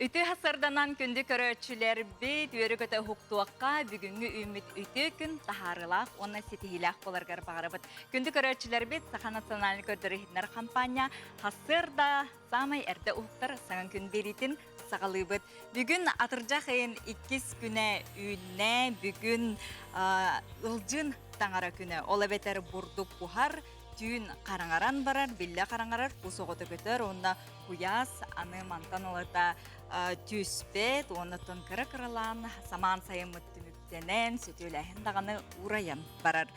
Үтүө сарданан күндү көрөөччүлэрбит, үөрэ-көтө уһуктуохха, бүгүҥҥү үүммүт үтүө күн таһаарыылаах уонна ситиһиилээх буоларгар баҕарабыт. Күндү көрөөччүлэрбит, Саха национальнай көрдөрүү-иһитиннэр хампаанньа сарсыарда саамай эрдэ уһуктар саҥа күн биэриитин саҕалыыбыт. Бүгүн атырдьах ыйын иккис күнэ үүннэ, бүгүн Ылдьын таҥара күнэ, ол эбэтэр бурдук буһар, түүн хараҥаран барар, биллэ хараҥарар, кус оҕото көтөр уонна куйаас аны мантан ылата түспэт уонна оттон кыра-кыралаан самаан сайыммыт түмүктэнэн, сөтүөлээһин даҕаны уурайан барар.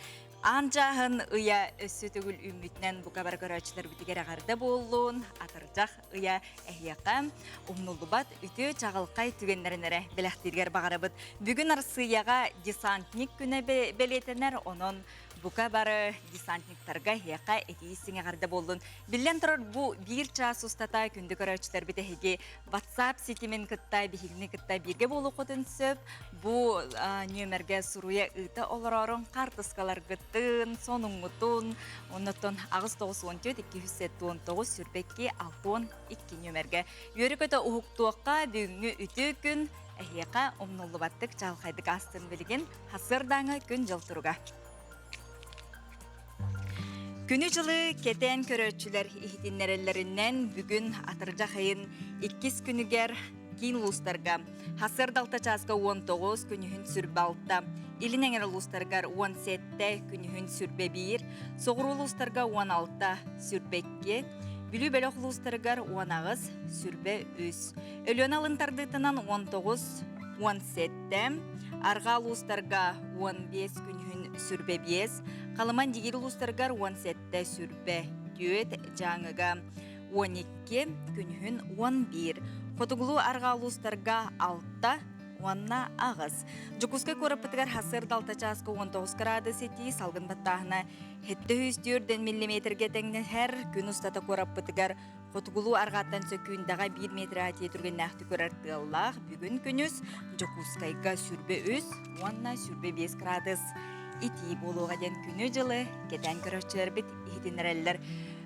Аан дьааһын ыйа өссө төгүл үүммүтүнэн бука бары көрөөччүлэрбитигэр эҕэрдэ буоллун, атырдьах ыйа эһиэхэ умнуллубат үтүө чаҕылхай түгэннэрин эрэ бэлэхтииргэр баҕарабыт. Бүгүн Арассыыйаҕа десантник күнэ бэлиэтэнэр, онон бука бары десантниктарга эһиэхэ итии сиҥэҕэрдэ буоллун. Биллэн турар, бу биир чаас устата күндү көрөөччүлэрбит эһиги WhatsApp ситимин кытта биһигини кытта бииргэ буолуоххутун сөп. Бу нүөмэргэ суруйа ыыта олороорун хаартыскаларгытын, сонуҥҥутун, оннуттан 894 279 22 62 нүөмэргэ үөрэ-көтө уһуктуохха бүгүҥҥү үтүө күн эһиэхэ умнуллубаттык чаҕылхайдык аастын билигин Сарсыардааҥы күн-дьыл туруга. Күнү-дьылы кэтээн көрөөччүлэр иһитиннэрэллэринэн бүгүн атырдьах ыйын иккис күнүгэр киин улуустарга сарсыарда алта чааска 19, күнүһүн сүрбэ алта, илин эҥэр улуустарыгар 17, күнүһүн сүрбэ биир, соҕуруу улуустарга 16, сүрбэ икки, Бүлүү бөлөх улуустарыгар 18, сүрбэ үс, Өлүөнэ алын тардыытынан 19, 17, Арҕаа улуустарга 15 күнүһүн сүрбэ биэс, Халыман Дигир улуустарыгар 17 сүрбэ түөрт, Дьааҥыга 12, күнүһүн 11, Хотугулуу арҕаа улуустарга 6 уонна 8. Дьокуускай куораппытыгар сарсыарда 6 чааска 19 градус итии, салгын баттааһына 704 миллиметргэ тэҥнэһэр. Күн устата куораппытыгар Хотугулуу арҕааттан сөкүүндэҕэ биир метр атия түргэннээхтик көрөр тыаллаах. Бүгүн күнүс Дьокуускайга сүрбэ үс уонна сүрбэ биэс градус итии буолуоҕа диэн күнү-дьылы кэтээн көрөөччүлэрбит иһитиннэрэллэр.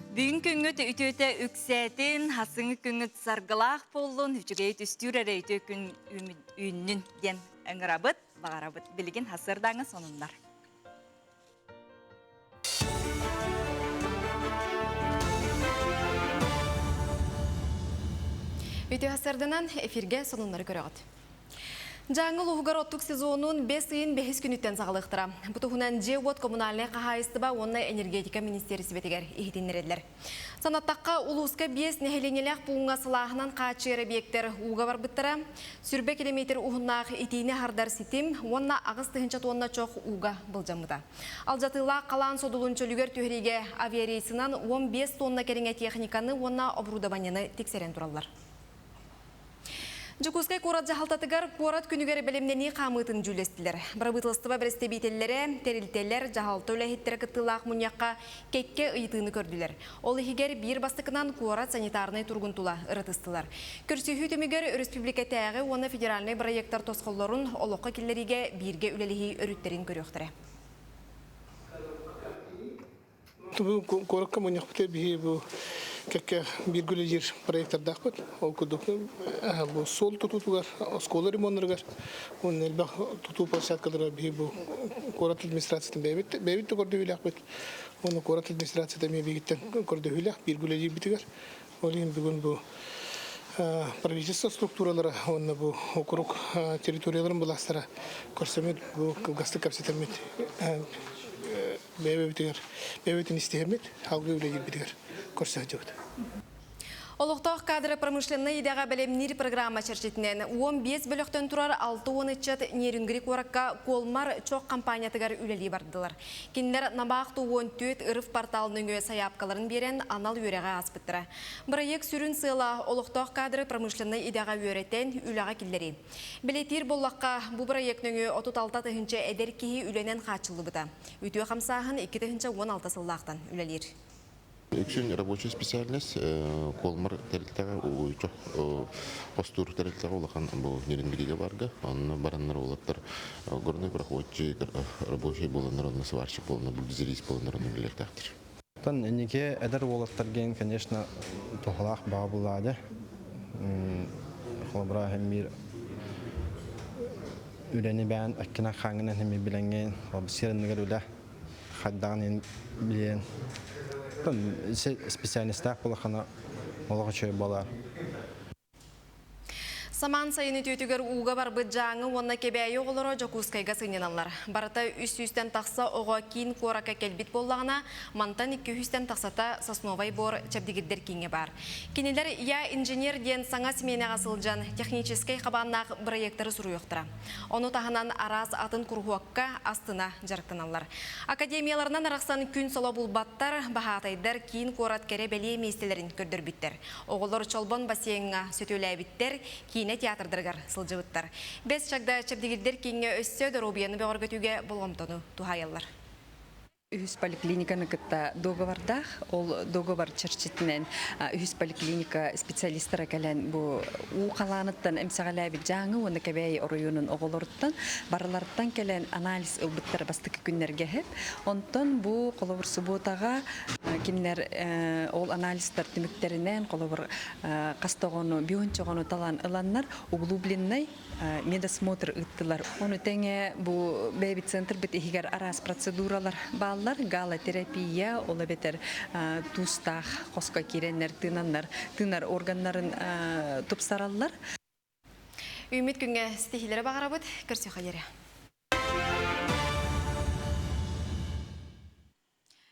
Бүгүн күҥҥүт үтүөтэ үксээтин, хасыҥы күҥҥүт саргылаах буоллун, үчүгэй түстүүр эрэ үтүө күн үүннүн диэн ыҥырабыт, баҕарабыт. Билигин хасыардааҥы сонуннар. Үтүө сарданан эфиргэ сонуннары көрөҕүт. Дьааҥы улууһугар оттук сезонун бэс ыйын бэһис күнүттэн саҕалыахтара. Бу туһунан дьиэ-уот коммунальнай хаһаайыстыба уонна энергетика министиэристибэтигэр иһитиннэрэллэр. Санаттахха, улууска биэс нэһилиэнньэлээх пууҥҥа сылааһынан хааччыйар эбийиэктэр ууга барбыттара. Сүрбэ километр уһуннаах итиини аһардар ситим уонна 8000 тонна чох ууга былдьаммыта. Алдьатыылаах халаан содулун чөлүгэр түһэриигэ авиарейсынан 15 тонна кэриҥэ техниканы уонна оборудованиены тиксэрэн тураллар. Дьокуускай куорат дьаһалтатыгар куорат күнүгэр бэлэмнэнии хаамыытын дьүүллэстилэр. Бырабыыталыстыба бэрэстэбиитэллэрэ, тэрилтэлэр, дьаһалта үлэһиттэрэ кыттыылаах мунньахха кэккэ ыйытыыны көрдүлэр. Ол иһигэр биир бастакынан куорат санитарнай туругун тула ырытыстылар. Көрсүһүү түмүгэр өрөспүүбүлүкэтээҕи уонна федеральнай бырайыактар тосхоллорун олоххо киллэриигэ бииргэ үлэлэһии өрүттэрин көрүөхтэрэ. Бу куоракка мунньахпыт биһи бу кэккэ бииргэ үлэлиир проектардаахпыт. Ол курдук бу суол тутуутугар, оскуола ремоннарыгар уонна элбэх тутуу площадкаларыгар биһи бу куорат администрациятын бэйэбит бэйэбит да көрдөһүүлээхпит. Уонна куорат администрацията эмиэ биһигиттэн көрдөһүүлээх бииргэ үлэлиирбитигэр. Ол иһин бүгүн бу правительство структуралара уонна бу округ территорияларын былаастара көрсөммүт бу кылгастык кэпсэтэммит бэйэбитигэр бэйэбитин истиһэммит салгыы үлэлиирбитигэр көрсө сылдьабыт. Олохтоох кадры промышленнай идэҕэ бэлэмниир программа чэрчитинэн 15 бөлөхтөн турар 60 ыччат Нерюнгри куоракка Колмар чох компаниятыгар үлэлии бардылар. Кинилэр Набаах 14 ырыф портал нөҥүө сайаапкаларын биэрэн анал үөрэҕи ааспыттара. Бырайыак сүрүн сыала олохтоох кадры промышленнай идэҕэ үөрэтэн үлэҕэ киллэрии. Бэлиэтиир буоллахха, бу бырайыак нөҥүө 36 тыһыынча эдэр киһи үлэнэн хааччыллыбыта. Үтүө хамсааһын 2016 сыллаахтан үлэлиир. Үксүн рабочая специальность Колмар тэрилтэҕэ чох хостуур тэрилтэҕэ улахан бу Нерюнгригэ барга онно бараннар уолаттар горный проходчик рабочий буоланнар онно сварщик буоланнар бульдозерист буоланнар онно үлэлиэхтээхтэр. Оттон инники эдэр уолаттар диэн, конечно, туһалаах баҕа булаады. Холобура хэммир үлэни бээн аккина хааңынан хэмми билэҥҥин сирэннигэр үлэ хайдаҕын билиэн специалистаах булахана олох үчүгэй буолар. Самаан сайын үтүөтүгэр ууга барбыт Дьааҥы уонна Кэбээйи оҕолоро Дьокуускайга сынньаналлар. Барыта үс сүүстэн тахса оҕо киин куоракка кэлбит буоллаҕына, мантан икки сүүстэн тахсата Сосновай бор чэбдигирдэр кииҥҥэ баар. Кинилэр Я инженер диэн саҥа симиэнэҕэ сылдьан техническэй хабааннаах бырайыактары суруйуохтара. Ону таһынан араас атын куруһуокка астына дьарыктаналлар. Академияларынан арахсан күн соло булбаттар, баһаатайдар киин куорат кэрэ-бэлиэ миэстэлэрин көрдөрбүттэр. Оҕолор Чолбон бассейҥҥа сөтүөлээбиттэр, киинэ театрдарыгар сылдьыбыттар. Бэс чагда чэбдигирдэр кииҥҥэ өссө доруобуйаны бөҕөргөтүүгэ болҕомтону туһаайаллар. Үһүс поликлиниканы кытта договордаах. Ол договор чэрчитинэн үһүс поликлиника специалистара кэлэн бу уу халааныттан эмсэҕэлээбит Дьааҥы уонна Кэбээйи оройуонун оҕолоруттан барыларыттан кэлэн анализ ылбыттара бастакы күннэргэ иһит. Онтон бу холобур субуотаҕа кинилэр ол анализтар түмүктэринэн холобур хас да оҕону бионча оҕону талан ыланнар углубленнай медосмотр ыыттылар. Ону тэҥэ бу бэйэбит центрбыт иһигэр араас процедуралар бааллар. Галотерапия, ол эбэтэр туустаах хоско киирэннэр тыынаннар, тыынар органнарын тупсараллар. Үүммүт күҥҥэ ситиһиилэри баҕарабыт. Көрсүөххэ диэри.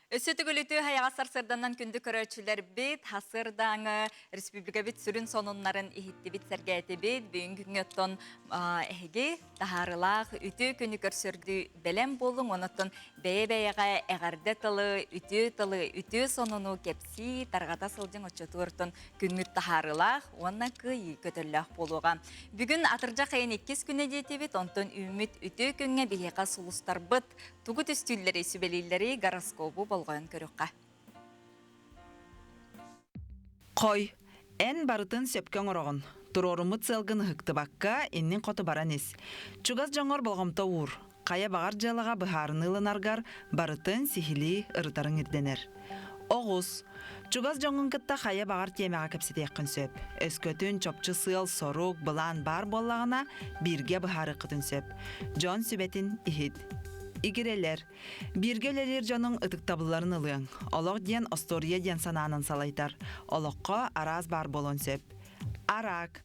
Өссө төгүлүтүү хайаҕас сарсыарданан күндү көрөөччүлэрбит, хасырдааҥы республикабыт сүрүн сонуннарын иһиттибит, сэргээтибит. Бүгүн күҥҥэ оттон эһиги таһаарылаах үтүө күнү көрсөрдүү бэлэм буолуҥ, онон бэйэ-бэйэҕэ эҕэрдэ тылы, үтүө тылы, үтүө сонуну кэпсии, тарҕата сылдьыҥ оччотугар күҥҥүт таһаарылаах уонна кыайыы көтөллөөх буолуоҕа. Бүгүн атырдьах ыйын иккис күнэ диэтибит, онтон үүммүт үтүө күҥҥэ биһиэхэ сулустарбыт Тугу түстүүллэри, сүбэлииллэри гороскобу болҕойон көрүөххэ. Хой, эн барытын сөпкө оҥороҕун. Туруоруммут сыалгын ыһыктыбакка, иннин хоту баран ис. Чугас дьоҥҥор болҕомто уур. Хайа баҕар дьыалаҕа быһаарыныы ылынаргар барытын сиһилии ырытарыҥ ирдэнэр. Оҕус. Чугас дьоҥҥун кытта хайа баҕар тиэмэҕэ кэпсэтиэххин сөп. Өскөтүн чопчу сыал-сорук, былаан баар буоллаҕына, бииргэ быһаарыаххытын сөп. Дьон сүбэтин иһит. Игирэлэр. Бииргэ үлэлиир дьонуҥ ытыктабылларын ылыаҥ. Олох диэн остуоруйа диэн санаанан салайтар. Олоххо араас баар буолуон сөп. Араак.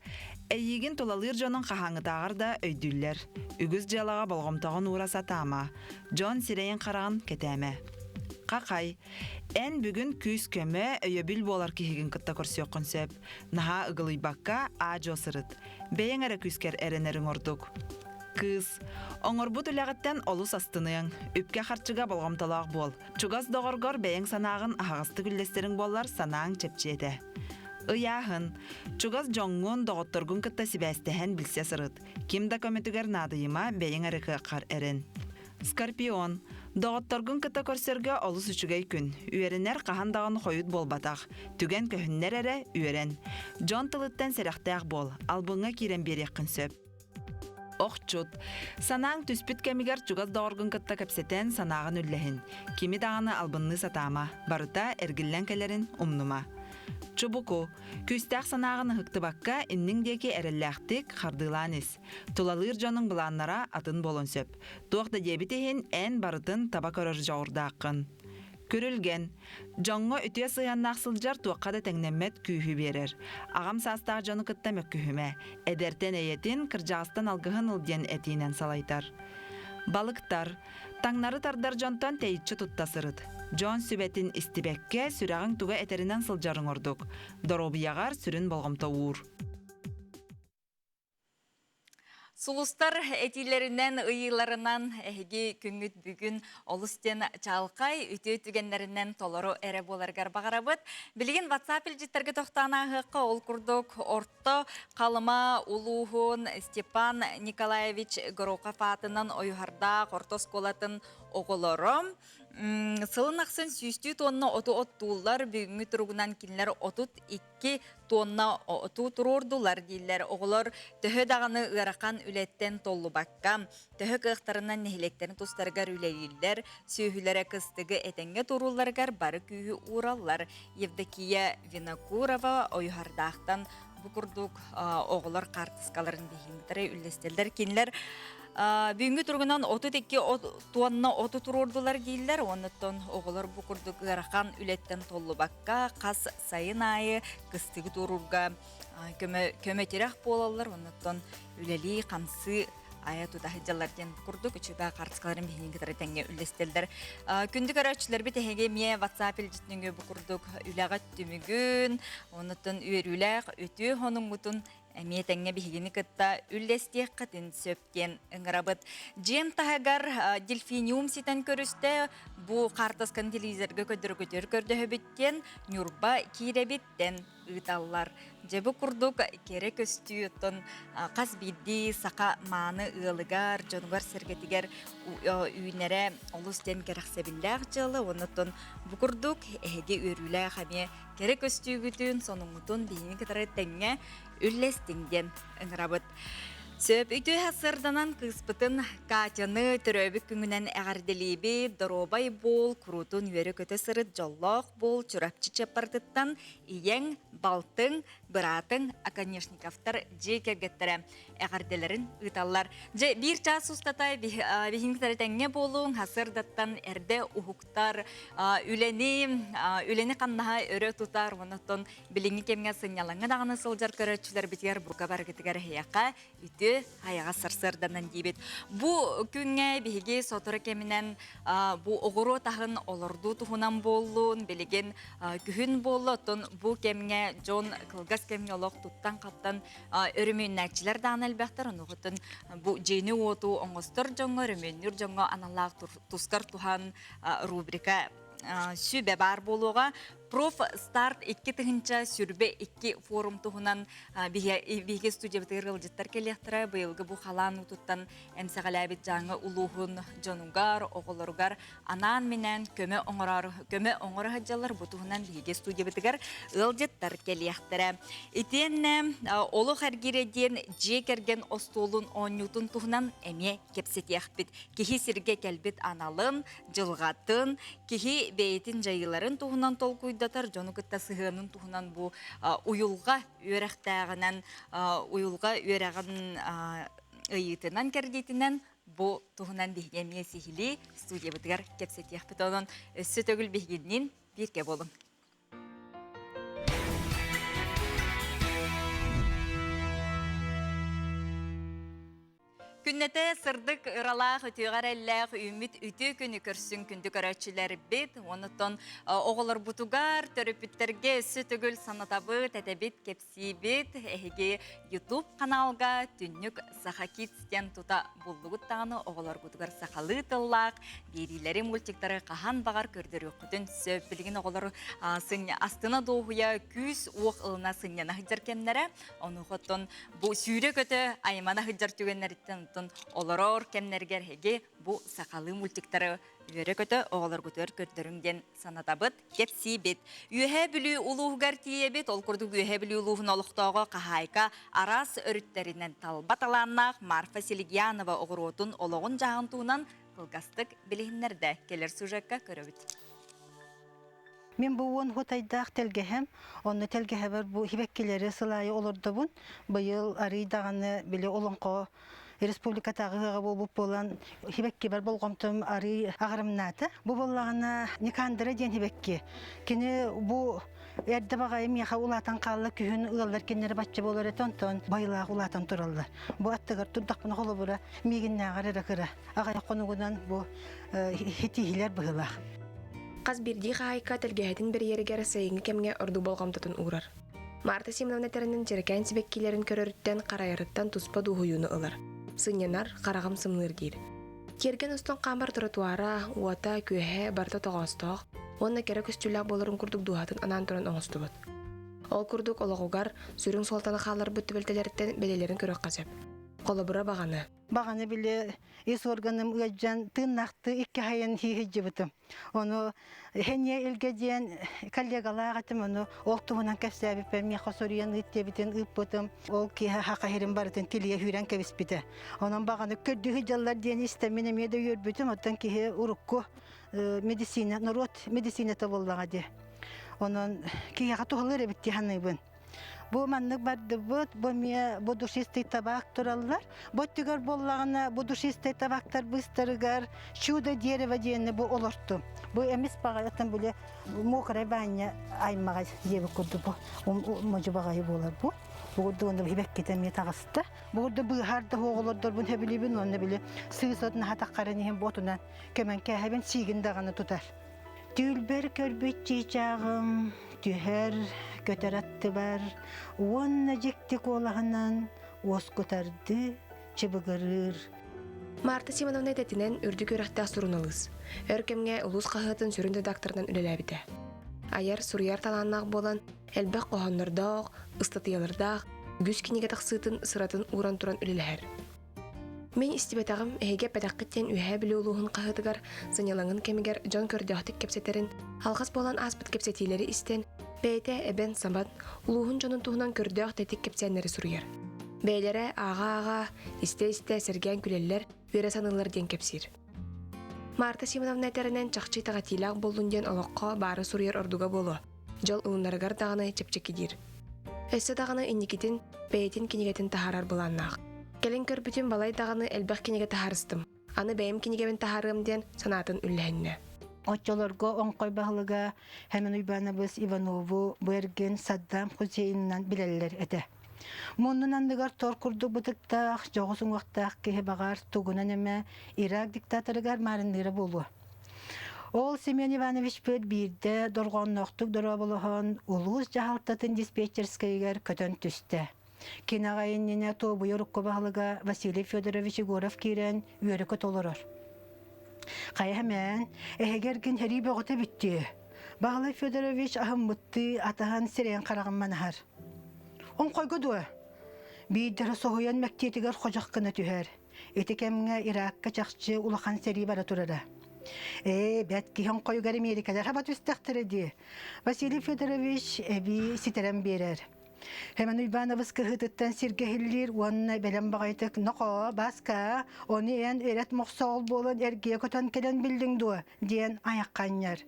Эйиигин тулалыыр дьонуҥ хаһааҥҥытааҕар да өйдүүллэр. Үгүс дьыалаҕа болҕомтоҕун уура сатаама. Дьон сирэйин-хараҕын кэтээмэ. Хахай. Эн бүгүн күүс-көмө, өйөбүл буолар киһигин кытта көрсүөххүн сөп. Наһаа ыгылыйбакка, аа-дьуо сырыт. Бэйэҥ эрэ күүскэр эрэнэриҥ ордук. Кыыс. Оҥорбут үлэҕиттэн олус астыныаҥ. Үпкэ-харчыга болҕомтолоох буол. Чугас доҕоргор бэйэҥ санааҕын аһаҕастык үллэстэриҥ буоллар санааҥ чэпчиэ этэ. Ыйааһын. Чугас дьоҥҥун, доҕотторгун кытта сибээстэһэн билсэ сырыт. Ким да көмөтүгэр наадыйыма, бэйэҥ эрэ кыаххар эрэн. Скорпион. Доҕотторгун кытта көрсөргө олус үчүгэй күн. Үөрэнэр хаһан даҕаны хойут буолбатах. Түгэн көһүннэр эрэ, үөрэн. Дьон тылыттан сэрэхтээх буол, албыҥҥа киирэн биэриэххин сөп. Охчут. Санааҥ түспүт кэмигэр чугас доҕоргун кытта кэпсэтэн, санааҕын үллэһин. Кими даҕаны албынныы сатаама, барыта эргиллэн кэлэрин умнума. Чубуку. Күүстээх санааҕын ыһыктыбакка, инниҥ диэки эрэллээхтик хардыылаан ис. Тулалыыр дьонуҥ былааннара атын буолуон сөп. Туох да диэбит иһин, эн барытын таба көрөр дьоҕурдааххын. Күрүлгэн. Дьоҥҥо үтүө сыһыаннаах сылдьар туохха да тэҥнэммэт күүһү биэрэр. Аҕам саастаах дьону кытта мөккүһүмэ. Эдэртэн эйэтин, кырдьаҕастан алгыһын ыл диэн этиинэн салайтар. Балыктар. Таҥнары тардар дьонтон тэйиччи тутта сырыт. Дьон сүбэтин истибэккэ, сүрэҕиҥ туга этэринэн сылдьарыҥ ордук. Доруобуйаҕар сүрүн болҕомто уур. Сулустар этиилэринэн, ыйыыларынан эһиги күҥҥүт бүгүн олус диэн чаалхай, үтүө түгэннэринэн толору эрэ буоларыгар баҕарабыт. Билигин WhatsApp илдьиттэргэ тохтоон ааһыахха, ол курдук Орто Халыма улууһун Степан Николаевич Горохов аатынан Ойуһардаах орто оскуолатын оҕолоро сылын ахсын сүүстүү тонна оту оттууллар. Бүгүҥҥү туругунан кинилэр 32 тонна оту туруордулар дииллэр. Оҕолор төһө даҕаны ыарахан үлэттэн толлубакка, төһө кыахтарынан нэһилиэктэрин тустарыгар үлэлииллэр, сүөһүлэрэ кыстыгы этэҥҥэ туруулларыгар бары күүһү уураллар. Евдокия Винокурова Ойуһардаахтан Бу курдук оҕолор хаартыскаларын биһиҥтэрэ үллэстэллэр. Кинилэр бүгүҥҥү туругунан 32 туонна оту туруордулар дииллэр. Оннуттан оҕолор бу курдук ыарахан үлэттэн толлубакка хас сайын аайы кыстыгы туоруурга көмө көмө-тирэх буолаллар. Оннуттан үлэлии, хамсыы айа тута сылдьаллар диэн курдук үчүгэй хаартыскаларын биһиги кытары тэҥҥэ үллэстэллэр. Күндү көрөөччүлэрбит эһиги эмиэ WhatsApp илдьитин бу курдук үлэҕэ түмүгүн, оннуттан үөрүүлээх үтүө хонуҥҥутун эмиэ тэҥҥэ биһигини кытта үллэстиэххитин сөп диэн ыҥырабыт. Дьиэм таһыгар дельфиниум ситэн көрүстэ, бу хаартысканы телевизорга көрдөргүтүөр көрдөһөбүт диэн Ньурба киирэбиттэн ыыталлар. Дьэ бу курдук кэрэ көстүү оттон хас биирдии саха мааны ыалыгар, дьонугар-сэргэтигэр үүнэрэ олус диэн кэрэхсэбиллээх дьыала. Уонна оттон бу курдук эһиги үөрүүлээх эмиэ кэрэ көстүүгүтүн, сонуҥҥутун биһигини кытары тэҥҥэ үллэстиҥ диэн ыҥырабыт. Сөп үтүө сарсыарданан кыыспытын Катяны төрөөбүт күҥүнэн эҕэрдэлиибит, доруобай буол, куруутун үөрэ-көтө сырыт, дьоллоох буол, Чурапчы Чаппардыттан ийэҥ, балтыҥ, быраатыҥ Оконешниковтар дьиэ кэргэттэрэ эҕэрдэлэрин ыыталлар. Дьэ, биир чаас устата биһиги кытары тэҥҥэ буолуҥ, сарсыардаттан эрдэ уһуктар, үлэни, үлэни-хамнаһы өрө тутар, онон билиҥҥи кэмҥэ сынньалаҥҥа даҕаны сылдьар көрөөччүлэрбитигэр бука барыгытыгар эһиэхэ үтүө айаҕас сарсыарданан диибит. Бу күҥҥэ биһиги сотору кэминэн бу оҕуруот аһын олордуу туһунан буоллун, билигин күһүн буолла, оттон бу кэмҥэ дьон кылгас кэмҥэ олох туттан-хаптан өрөмүөннээччилэр даҕаны элбэхтэр, онуоха бу дьиэни-уоту оҥостор дьоҥҥо, өрөмүөннүүр дьоҥҥо аналлаах тускар туһан рубрика сүбэ баар буолуоҕа. Проф Старт 2022 форум туһунан биһиги студиябытыгар ыалдьыттар кэлиэхтэрэ. Быйылгы бу халаан уутуттан эмсэҕэлээбит Дьааҥы улууһун дьонугар, оҕолоругар анаан-минээн көмө оҥороор көмө оҥоро сылдьаллар. Бу туһунан биһиги студиябытыгар ыалдьыттар кэлиэхтэрэ. Итиэннэ олох эргиирэ диэн дьиэ кэргэн остуолун оонньуутун туһунан эмиэ кэпсэтиэхпит. Киһи сиргэ кэлбит аналын, дьылҕатын, киһи бэйэтин дьайыыларын туһунан толкуйдатар, дьону кытта сыһыанын туһунан бу уйулҕа үөрэхтээҕинэн, уйулҕа үөрэҕин ыйыытынан, кэрдиитинэн бу туһунан биһиги эмиэ сиһилии студиябытыгар кэпсэтиэхпит. Онон өссө төгүл биһигинниин бииргэ буолуҥ. Күннэтэ сырдык ыралаах, үтүөҕэ эрэллээх үүммүт үтүө күнү көрсүҥ күндү көрөөччүлэрбит. Онуттан оҕолорбутугар, төрөппүттэргэ өссө төгүл санатабыт, этэбит, кэпсиибит. Эһиги YouTube каналга Түннүк Саха Kids диэн тута буллугут даҕаны оҕолоргутугар сахалыы тыллаах биэриилэри, мультиктары хаһан баҕар көрдөрүөххүтүн сөп. Билигин оҕолор астына дуоһуйа, күүс-уох ылына сынньана сылдьар кэмнэрэ. Онуоха бу сүүрэ-көтө аймана сылдьар түгэннэриттэн оттон олорор кэмнэригэр эһиги бу сахалыы мультиктары үөрэ-көтө оҕолоргутугар көрдөрүҥ диэн санатабыт, кэпсиибит. Үөһээ Бүлүү улууһугар тиийэбит. Ол курдук Үөһээ Бүлүү улууһун олохтооҕо хаһаайка араас өрүттэринэн талба талааннаах Марфа Селигианова оҕуруотун олоҕун-дьаһаҕын туһунан кылгастык билиһиннэрдэ. Кэлэр сюжекка көрөбүт. Мин бу уон хутайдаах тэлгэһэм, онно тэлгэһэбэр бу хибэккилэри сыл аайы олордобун. Быйыл арый даҕаны били олоҥхо республикатааҕы ыһыаҕа буолбут буолан хибэккибэр болҕомтом арый аҕырымнаата. Бу буоллаҕына Никандра диэн хибэкки. Кини бу эрдэ баҕайы миэхэ улаатан хаалла күһүн ыаллар кинилэри бачча буолар этэ онтон байылаах улаатан тураллар. Бу аттыгар турдахпына холобура миигиннээҕэр эрэ кыра. Аҕыйах хонугунан бу хитииһилэр быһыылаах. Хас биирдии хаһаайка тэлгэһэтин бэрийэригэр сайыҥҥы кэмҥэ ордук болҕомтотун уурар. Марта Семеновна этэринэн дьэрэкээн сибэккилэрин көрөрүттэн, харайарыттан туспа дуоһуйууну ылар. Сынньанар, хараҕым сымныыр диир. Тиэргэн устун хаамар тротуара, уота, күөһэ барыта тоҕоостоох уонна кэрэ көстүүлээх буоларын курдук дууһатын анаан туран оҥостубут. Ол курдук олоҕугар сүрүн суолтаны хаалларбыт түбэлтэлэриттэн бэлиэлэрин көрүөххэ сөп. Холобура баҕаны. Баҕаны били ис органым ыалдьан тыыннаахтыы икки хайан хииһийдьибитим. Ону Хэнье Илгэ диэн коллегалаах этим, ону ол туһунан кэпсээбиппэр миэхэ соруйан ыыт диэбитин ыыппытым. Ол киэһэ хаха иһирин барытын тилийэ сүүрэн кэбиспитэ. Онон баҕаны көрдүү сылдьаллар диэн истэммин эмиэ да үөрбүтүм. Оттон киһи урукку медицина, норуот медицинэтэ буоллаҕа дии. Онон киһиэхэ туһалыыр эбит дии саныыбын. Бу маннык бардыбыт, бу эмиэ бу душистый табак тураллар. Бу өттүгэр буоллаҕына, бу душистый табактар быыстарыгар чудо дерево диэни бу олортум. Бу эмис баҕайыттан били мокрай баанньа аймаҕа диэбит курдук бу модьу баҕайы буолар бу. Бу курдук онно хибэккитэ эмиэ таҕыста. Бу курдук быыһаар да оҕолордорбун сөбүлүүбүн уонна били сыыс отун хатаххарын иһин ботунан көмөн кээһэбин сиигин даҕаны тутар. Түүлбэр көрбүт чыычааҕым түһэр, көтөр аттыбар уонна дьикти куолаһынан уоскутардыы чыбыгырыыр. Марта Симоновна этэтинэн үрдүк үөрэхтээх суруналыыс. Өр кэмҥэ улуус хаһыатын сүрүн редакторынан үлэлээбитэ. Айар, суруйар талааннаах буолан, элбэх хоһооннордоох, ыстатыйалардаах, үгүс кинигэ тахсыытын сыратын ууран туран үлэлэһэр. Мин истибэтэҕим, эһиги эппэтэххит диэн Үөһээ Бүлүү улууһун хаһыатыгар сынньалаҥын кэмигэр дьон көрдөөхтүк кэпсэтэрин, алҕас буолан ааспыт кэпсэтиилэри истэн, бэйэтэ эбэн-сабан, улууһун дьонун туһунан көрдөөх тэттик кэпсээннэри суруйар. Бэйэлэрэ ааҕа-ааҕа, истэ-истэ сэргээн күлэллэр, үөрэ саныыллар диэн кэпсиир. Марта Симоновна этэринэн чахчы итэҕэтиилээх буоллун диэн олоххо баары суруйар ордуга буолуо. Дьол ылынарыгар даҕаны чэпчэки диир. Өссө даҕаны инникитин бэйэтин кинигэтин таһаарар былааннаах. Кэлин көрбүтүм балай даҕаны элбэх кинигэ таһаарыстым. Аны бэйэм кинигэбин таһаарыам диэн санаатын үллэһиннэ. Оччолорго Оҥхой баһылыга Хэмэн Уйбаанабыс Иванову бу эргин Саддам Хусейнынан билэллэр этэ. Муннун анныгар тор курдук бытыктаах, дьоҕус уҥуохтаах киһи баҕар тугунан эмэ Ирак диктаторыгар маарынныыра буолуо. Ол Семен Ивановичпыт биирдэ дорҕоонноохтук дорооболоһон улуус дьаһалтатын диспетчерскэйигэр көтөн түстэ. Кини аҕай иннинэ Туобуйа урукку баһылыга Василий Федорович Егоров киирэн үөрэ-көтө олорор. Хайа эмээн, эһиги эргин сэрии бөҕөтө бүттүө. Баһылай Федорович аһыммыттыы атаһан сирэйин хараҕын манаһар. Оҥхойго дуо? Биирдэрэ соһуйан мэктиэтигэр ходьох гына түһэр. Ити кэмҥэ Иракка чахчы улахан сэрии бара турара. Ээ, бэт киһи оҥхойугар Эмиэрикэлэр хаба түстэхтэрэ дии. Василий Федорович эбии ситэрэн биэрэр. Хэмэн Уйбаанабыс кыһыытыттан сиргэ иһиллиир уонна бэлэм баҕайытык «Нохоо, Баска, ону эн эрэт мохсоҕол буолан эргийэ көтөн кэлэн биллиҥ дуо?» диэн айахха анньар.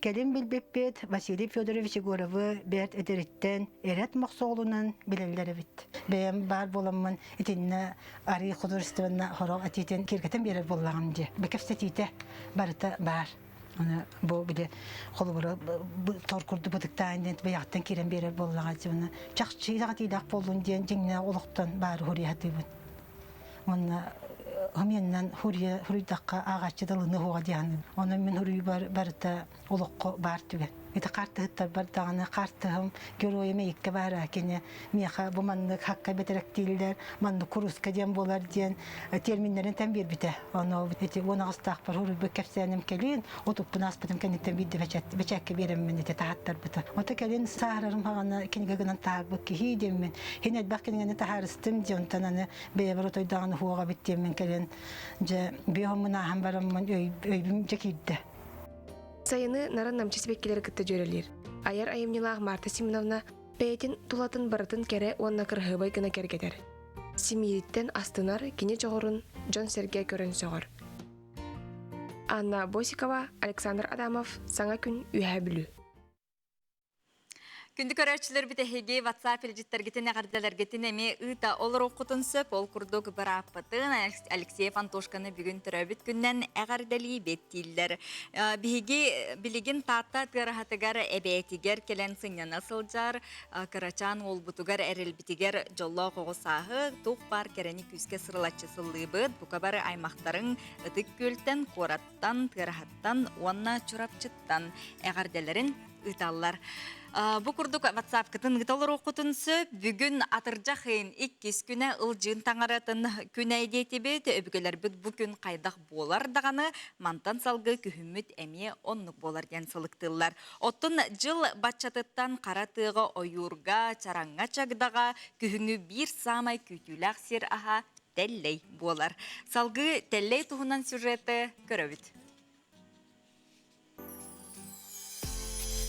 Кэлин билбиппит Василий Федорович Егоровы бэрт эдэриттэн эрэт мохсоҕолунан билэллэр эбит. Бэйэм баар буоламмын итиннэ арыы художественно хорох этиитин киэргэтэн биэрэр буоллаҕым дии. Кэпсэтиитэ барыта баар. Аны бу били холобура тор курдук бытыктаан диэн бэйэҕиттэн киирэн биэрэр буоллаҕа дии. Уонна чахчы итэҕэтиилээх буоллун диэн дьиҥнээх олохтон баары хуруйа сатыыбын. Уонна хомуйаннан хуруйа хуруйдахха ааҕааччы да ылыныа суоҕа дии саныыбын. Онон мин хуруйбар барыта олоххо баар түгэн. Ити хаартыһыттарбар даҕаны хаартыһым геройум эйиккэ баара кини миэхэ бу маннык хакка бэтэрэктииллэр, маннык курууска диэн буолар диэн терминнэрин тэн биэрбитэ. Ону ити 18-таахпар суруйбут кэпсээним кэлин, отуппун ааспытым кэнниттэн биирдэ бэчээккэ биэрэммин ити таһааттарбыта. Ото кэлин сааһырарым хаҕана кинигэ гынан таһаарбыт киһи диэммин, хин элбэх кинигэни таһаарыстым дии, онтон аны бэйэбэр отойдоҕун уһуоҕа эбит диэммин кэлин дьэ биэһоммун ааһан бараммын өйбүм дьэ киирдэ. Сайыны нарын-намчы сибэккилэри кытта дьүөрэлиир. Айар айымньылаах Марта Семеновна бэйэтин тулатын барытын кэрэ уонна кыраһыабай гына кэргэтэр. Симиириттэн астынар кини дьоҕурун дьон-сэргэ көрөн сөҕөр. Анна Босикова, Александр Адамов, Саҥа күн, Үөһээ Бүлүү. Күндү көрөөччүлэрбит эһиги WhatsApp илдьиттэргитин эҕэрдэлэргитин эмиэ ыыта олоруоххутун сөп. Ол курдук бырааппытын Алексей Фантошканы бүгүн төрөөбүт күннэн эҕэрдэлиибит дииллэр. Биһиги билигин Таатта тыараһатыгар эбээтигэр кэлэн сынньана сылдьар кырачаан уолбутугар эрэлбитигэр дьоллоох оҕо сааһы туох баар кэрэни күүскэ сырылаччы сыллыыбыт. Бука бары аймахтарыҥ Ытык Күөлтэн, куораттан, Тыараһаттан уонна Чурапчыттан эҕэрдэлэрин ыыталлар. Бу курдук WhatsApp-кытын ыыта олоруоххутун сөп. Бүгүн атырдьах ыйын иккис күнэ Ылдьыын таҥаратын күнэ диэтибит. Өбүгэлэрбит бу күн хайдах буолар даҕаны, мантан салгыы күһүммүт эмиэ оннук буолар диэн сылыктыыллар. Оттон дьыл баччатыттан хара тыаҕа ойуурга, чараҥҥа чагдаҕа күһүҥҥү биир саамай күүтүүлээх сир аһа тэллэй буолар. Салгыы тэллэй туһунан сюжеты көрөбүт.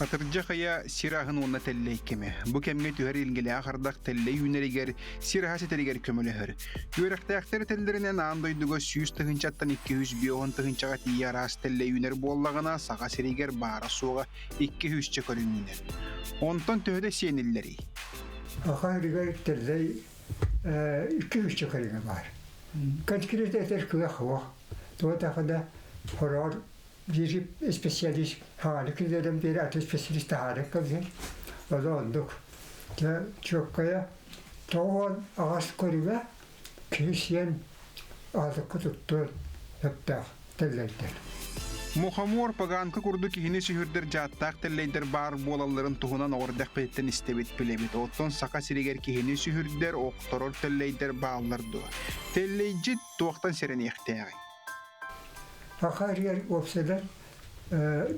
Атырдьах ыйа сир аһын уонна тэллэй кэмэ. Бу кэмҥэ түһэр илгэлээх ардах тэллэй үүнэригэр, сир аһа ситэригэр көмөлөһөр. Үөрэхтээхтэр этэллэринэн аан дойдуга 100 тыһыынчаттан 250 тыһыынчаҕа тиийэ араас тэллэй үүнэр буоллаҕына, Саха сиригэр баара-суоҕа 200-чэ көрүҥ үүнэр. Онтон төһө да сиэниллэрий? Аха иригэр тэллэй 200 кэриҥэ баар. Конкрет этэр кыах суох. Туга тахана хороор биир специалист хааны киллэрэн биэрэ атын специалист таһааран кэбиһэр. Ону оннук. Дьэ чуоккайа 98 көрүҥэ киһи сиэн аһылыкка туттуон сөптөөх тэллэйдэр. Мухомор поганка курдук киһини сүһүрдэр дьааттаах тэллэйдэр баар буолалларын туһунан оҕордохпититтэн истэбит билэбит. Оттон Саха сиригэр киһини сүһүрдэр, охторор тэллэйдэр бааллар дуо? Тэллэйдьит туохтан сэрэниэхтээҕий? Саха сиригэр уопсайынан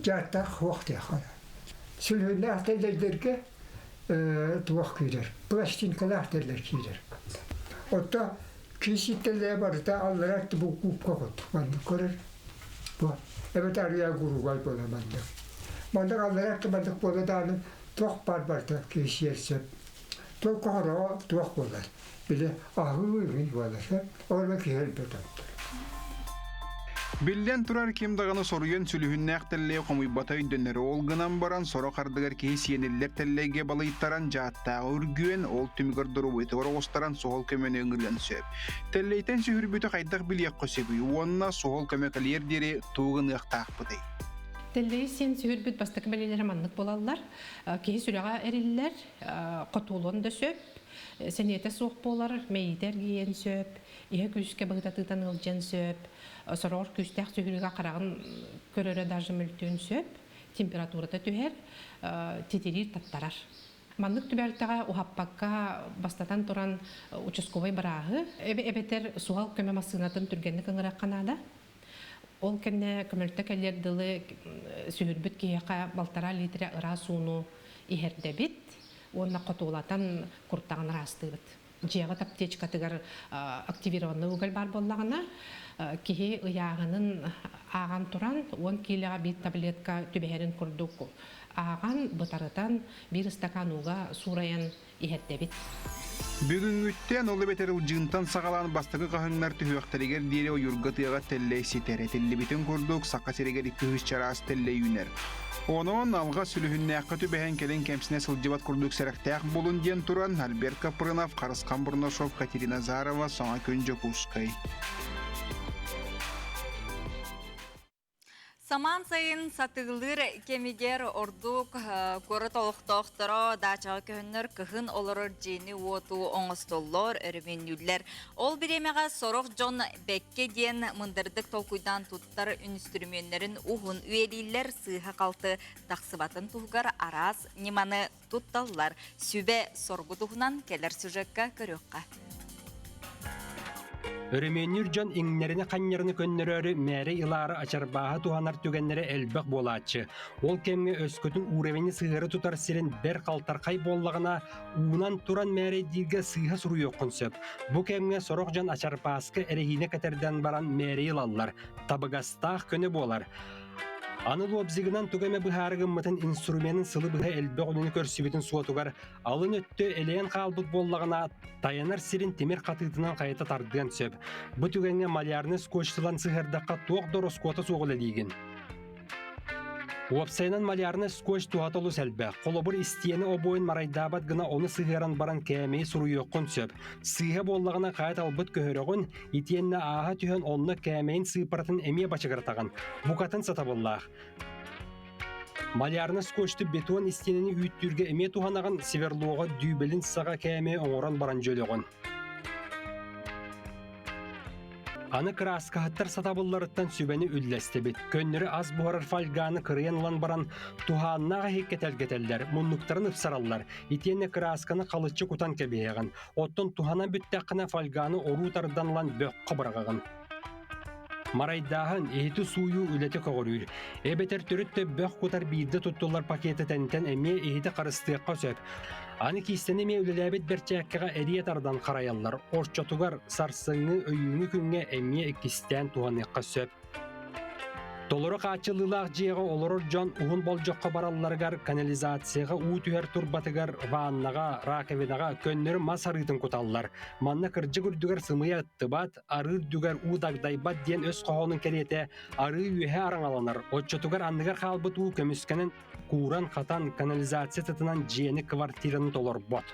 дьааттаах суох диэххэ. Сүлүһүннээх тэллэйдэргэ туох киирэр, пластинкалаах тэллэй киирэр. Оттон киис тэллэйэ барыта аллара бу кубка курдук маннык көрөр. Бу эбэтэр арыйа гуругай буола маннык. Маннык аллара маннык буола даҕаны туох баар барыта киисиэр сөп. Туох хоһороҕо туох буолар. Били аһыы үһүн буолар сөп. Ол киһи өлбөт оттор. Биллэн турар, ким даҕаны соруйан сүлүһүннээх тэллэйи хомуйбата өйдөнөр. Ол гынан баран, сорох ардыгар киһи сиэниллэр тэллэйгэ балыйтаран, дьааттааҕы үргүөн, ол түмүгэр доруобуйатыгар оҕустаран суһал көмөнү ыҥырыан сөп. Тэллэйтэн сүһүрбүтү хайдах билиэххэ сөбүй уонна суһал көмө кэлиэр диэри тугу гыныахтаахпытый? Тэллэйи сиэн сүһүрбүт бастакы бэлиэлэрэ маннык буолаллар. Киһи сүрэҕэ эриллэр, хотуолуон да сөп, сэниэтэ суох буолар, мэйиитэ эргийиэн сөп, иһэ күүскэ быһытатыытан ыалдьыан сөп, сороҕор күүстээх сүһүрүүгэ хараҕын көрөрө даже мөлтүөн сөп, температурата түһэр, титириир таттарар. Маннык түбэлтэҕэ уһаппакка бастатан туран участковай бырааһы эбэтэр суһал көмө массыынатын түргэнник ыҥырыахха наада. Ол кэннэ көмөлтө кэлиэр дылы сүһүрбүт киһиэхэ балтараа литрэ ыраас ууну иһэрдэбит уонна хотуолатан куртаҕын ыраастыыбыт. Дьиэҕит аптечкатыгар активированный уголь баар буоллаҕына, киһи ыйааһынын ааҕан туран, 10 киилэҕэ биир таблетка түбэһэрин курдук ааҕан, бытарытан, биир ыстакаан ууга суурайан иһэрдэбит. Бүгүҥҥүттэн, ол эбэтэр Ылдьыынтан саҕалаан бастакы хаһыҥнар түһүөхтэригэр диэри ойуурга тыаҕа тэллэй ситэр. Этиллибитин курдук, Саха сиригэр 200 чараас тэллэй үүнэр. Онон алҕас сүлүһүннээххэ түбэһэн кэлин кэмсинэ сылдьыбат курдук сэрэхтээх буолун диэн туран, Альберт Капрынов, Харысхан Бурнашов, Катерина Зарова, Саҥа күн Дьокуускай. Самаан сайын сатыылыыр кэмигэр ордук куорат олохтоохторо даачаҕа көһөннөр кыһын олорор дьиэни-уоту оҥостоллор, өрөмүөннүүллэр. Ол бириэмэҕэ сорох дьон бэккэ диэн мындырдык толкуйдаан туттар үнүстүрүмүөннэрин уһун үйэлииллэр, сыыһа-халты тахсыбатын туһугар араас ньыманы тутталлар. Сүбэ соргу туһунан кэлэр сюжекка көрүөххэ. Өрөмүөннүүр дьон иҥнэрини-ханньарыны көннөрөөрү мээрэй ылаары ачарбааһы туһанар түгэннэрэ элбэх буолааччы. Ол кэмҥэ өскөтүн уровени сыһыары тутар сирин бэр халтархай буоллаҕына, уунан туран мээрэйдииргэ сыыһа суруйуоххун сөп. Бу кэмҥэ сорох дьон ачарбааска эрэһиинэ кэтэрдэн баран мээрэйи ылаллар. Табыгастаах көнө буолар. Аны лобзигынан тугу эмэ быһаары гыммытын инструменын сылы быһа элбэх үлэни көрсүбүтүн суотугар алын өттө элэйэн хаалбыт буоллаҕына, тайанар сирин тимир хатыытынан хайыта тардыан сөп. Бу түгэҥҥэ малярный скотчтылан сыһыардахха туох да ороскуота суох үлэлиигин. Уопсайынан малярный скотч туһата олус элбэх. Холобур, истиэнэ обуойун марайдаабат гына ону сыһыаран баран кээмэйи суруйуоххун сөп. Сыыһа буоллаҕына хайа талбыт көһөрөҕүн, итиэннэ ааһа түһэн онно кээмэйин сыыппаратын эмиэ бачыгыратаҕын. Букатын сатабыллаах. Малярный скотчты бетон истиэнэни үүттүүргэ эмиэ туһанаҕын, сверлоҕа дүүбэлин саҕа кээмэйи оҥорон баран дьөлөҕүн. Аны кырааскаһыттар сатабылларыттан сүбэни үллэстибит. Көннөрү ас буһарар фольганы кырыйан ылан баран, туһааннаах иһиккэ тэлгэтэллэр, муннуктарын ыпсараллар. Итиэннэ кыраасканы халыччы кутан кэбиһэҕин. Оттон туһанан бүттэххинэ фольганы оруу тардан ылан бөххө быраҕаҕын. Марайдааһын, иһити сууйуу үлэтэ көҕүрүүр. Эбэтэр төрүт да бөх кутар биирдэ туттуллар пакеты тэнитэн эмиэ иһити харыстыахха сөп. Аны киистэни эмиэ үлэлээбит бэрчээккэҕэ эрийэ тардан харайаллар. Орчотугар сарсыҥҥы өйүүҥҥү күҥҥэ эмиэ иккистээн туһаныахха сөп. Толору хааччыллыылаах дьиэҕэ олорор дьон уһун болдьоххо баралларыгар канализацияҕа уу түһэр турбатыгар, ваннаҕа, раковинаҕа көннөрү мас арыытын куталлар. Манна кырдьык үрдүгэр сымыйа ыттыбат, арыы үрдүгэр уу дагдайбат диэн өс хоһоонун кэриэтэ арыы үөһэ араҥаланар, оччотугар анныгар хаалбыт уу көмүскэнэн кууран-хатан канализация сытынан дьиэни квартираны толорбот.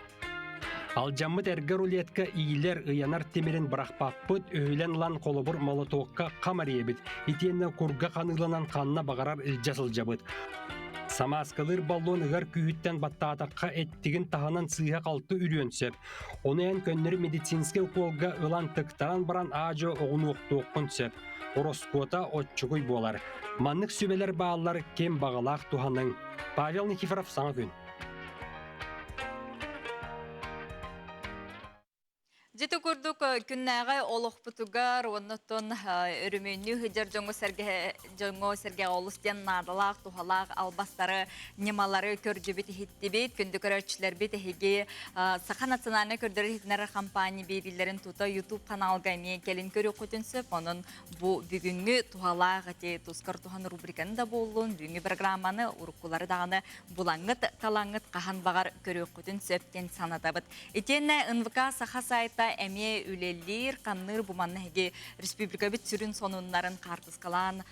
Алдьаммыт эргэ рулетка иилэр, ыйанар тимирин бырахпаппыт, өһүлэн ылан холобур молотуокка хам эрийэбит. Итиэннэ курга ханыыланан ханна баҕарар илдьэ сылдьабыт. Самааскалыыр баллон ыгар күүһүттэн баттаатахха эттигин таһынан сыыһа-халты үрүөн сөп. Ону эн көннөрү медицинскэй укуолга ылан тыктаран баран аа-дьуо оҕунуохтуоххун сөп. Ороскуота оччугуй буолар. Маннык сүбэлэр бааллар ким баҕалаах туһаныҥ. Павел Никифоров Саҥа күн. Дьити курдук күннээҕи олохпутугар оннуттан өрүмүннүү сылдьар дьоҥҥо сэргэ дьоҥҥо сэргэҕэ олус диэн наадалаах, туһалаах албастары, ньымалары көрдүбүт, иһиттибит. Күндү көрөөччүлэрбит эһиги Саха национальнай көрдөрөр иһитиннэрэр компания биэриилэрин тута YouTube каналга эмиэ кэлин көрүөххүтүн сөп. Онон бу бүгүҥҥү туһалаах эти тускар туһан рубриканы да буоллун, бүгүҥҥү программаны уруккулары даҕаны булаҥҥыт, талаҥҥыт хаһан баҕар көрүөххүтүн сөп диэн санатабыт. Итиэннэ НВК Саха сайта эмиэ үлэлиир, хамныыр бу манна эһиги республикабыт сүрүн сонуннарын хаартыскалаан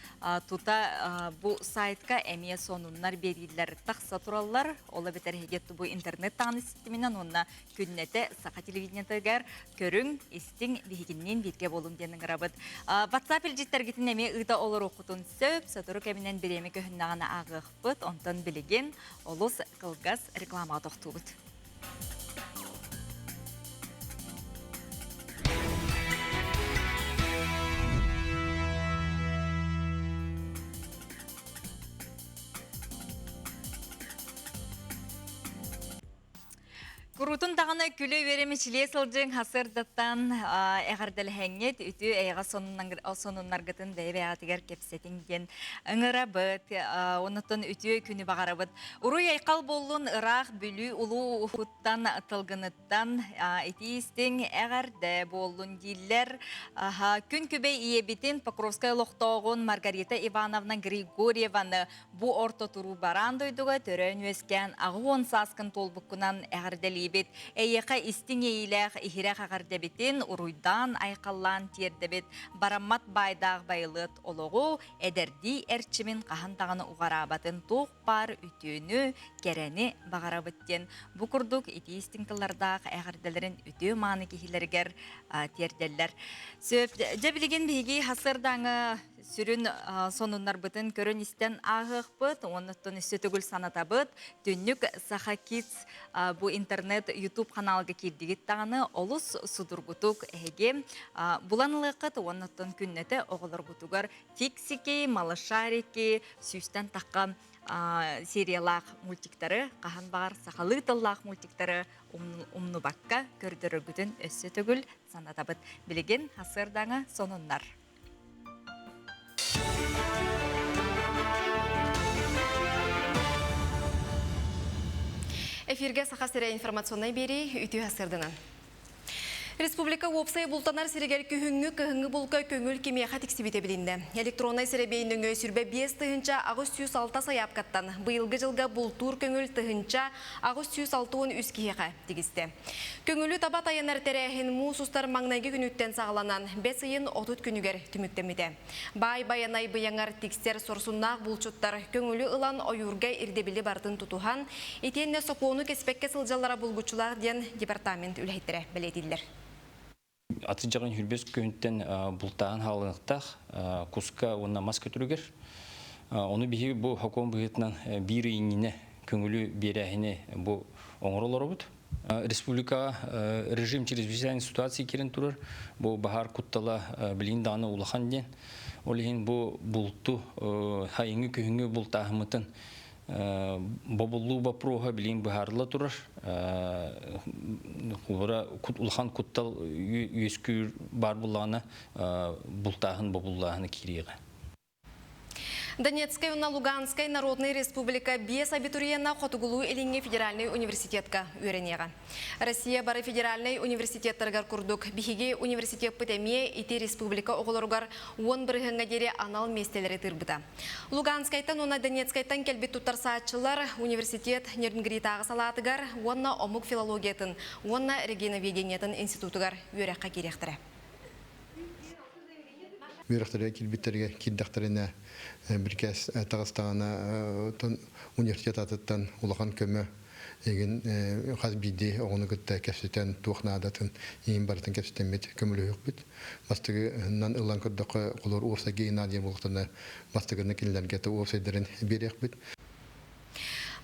тута бу сайтка эмиэ сонуннар биэриилэр тахса тураллар. Ол эбэтэр эһиги бу интернет даҕаны ситиминэн уонна күннэтэ саха телевидениетыгар көрүҥ, истиҥ, биһигинниин бииргэ буолуҥ диэн ыҥырабыт. WhatsApp илдьиттэргитин эмиэ ыыта олоруоххутун сөп, сотору кэминэн бириэмэ көһүннэҕинэ ааҕыахпыт. Онтон билигин олус кылгас рекламаҕа тохтуубут. Куруутун даҕаны күлэ-үөрэ мичилиэ сылдьыҥ хасырдаттан эҕэрдэлэһэҥҥит үтүө эйэҕэ сонуннаргытын бэйэ-бэйэҕитигэр кэпсэтиҥ диэн ыҥырабыт. Оннуттан үтүө күнү баҕарабыт. Уруй-айхал буоллун ыраах Бүлүү улуу уһуттан тылгыныттан итии истиҥ эҕэрдэ буоллун дииллэр. Күн күбэй ийэбитин Покровскай олохтооҕун Маргарита Ивановна Григорьеваны Бу орто туруу бараан дойдуга төрөөн-үөскээн 80 сааскын туолбуккунан эҕэрдэлиибит. Эйиэхэ истиҥ иэйиилээх иһирэх эҕэрдэбитин уруйдаан-айхаллаан тиэрдэбит. Бараммат баайдаах байылыат олоҕу, эдэрдии эрчимин хаһан даҕаны уҕараабатын туох баар үтүөнү, кэрэни баҕарабыт диэн бу курдук итии истиҥ тыллардаах эҕэрдэлэрин үтүө-мааны киһилэригэр тиэрдэллэр. Сөп, дьэ билигин биһиги хасырдааҥы сүрүн сонуннарбытын көрөн-истэн ааһыахпыт, оннуттан өссө төгүл санатабыт. Түннүк Саха Kids бу интернет YouTube ханаалга киирдигит даҕаны олус судургутук эһиги булан ылыаххыт, оннуттан күннэтэ оҕолоргутугар фиксики, малышарики, сүүстэн тахха сериялаах мультиктары, хаһан баҕар сахалыы тыллаах мультиктары умнубакка көрдөрөргүтүн өссө төгүл санатабыт. Билигин хасыардаҥа сонуннар. Эфиргэ Саха сирэ информационнай биэрии үтүө сырдынан. Республика уопсай бултанар сиригэр күһүҥҥү кыһыҥҥы булка көҥүл кимиэхэ тиксибитэ билиннэ. Электроннай сэрэбиэй нөҥүө сүрбэ 5806 сайаапкаттан быйылгы дьылга бултуур көҥүл 1863 киһиэхэ тигистэ. Көҥүлү таба тайанар тэрээһин муус устар маҥнайгы күнүттэн саҕаланан, бэс ыйын 30 күнүгэр түмүктэммитэ. Баай Байанай быйаҥар тиксэр сорсуннаах булчуттар көҥүлү ылан ойуурга ирдэбили барытын тутуһан, итиэннэ сокуону кэспэккэ сылдьаллара булгуччулаах диэн департамент үлэһиттэрэ бэлиэтииллэр. Атырдьаҕын хүрбэс күнтэн бултааһын хаалыныахтаах куска уонна мас көтөрүгэр. Ону биһиги бу сокуон быһыытынан биир ый иннинэ көҥүлү биэрээһини бу оҥоро олоробут. Республикаҕа режим чрезвычайной ситуации киирэн турар. Бу баһаар куттала билигин даҕаны улахан диэн. Ол иһин бу булту сайыҥҥы күһүҥҥү бултааһыммытын бобуллуу боппуруоһа билигин быһаарылла турар. Улахан куттал үөскүүр баар буоллаҕына бултааһын бобуллааһына киириэҕэ. Донецкай уонна Луганскай Народнай Республика биэс абитуриена Хотугулуу-Илиҥҥи федеральнай университетка үөрэниэҕэ. Россия бары федеральнай университеттарыгар курдук биһиги университеппыт эмиэ ити республика оҕолоругар 10 бырыһыаҥҥа диэри анал миэстэлэри тыырбыта. Луганскайтан уонна Донецкайтан кэлбит туттарсааччылар университет Нерюнгритааҕы салаатыгар уонна омук филологиятын уонна регионоведениетын институтугар үөрэххэ киириэхтэрэ. Үөрэхтэригэр киирбиттэригэр киирдэхтэринэ бирикээс таҕыстаҕына университет атыттан улахан көмө. Эгин хас биирдии оҕону кытта кэпсэтэн туох наадатын иин барытын кэпсэтэммит көмөлөһүөхпүт. Бастыгынан ылан көрдөххө, холор уопсайга наадыйар буоллахтарына бастыгыны кинилэргэ уопсайдарын биэриэхпит.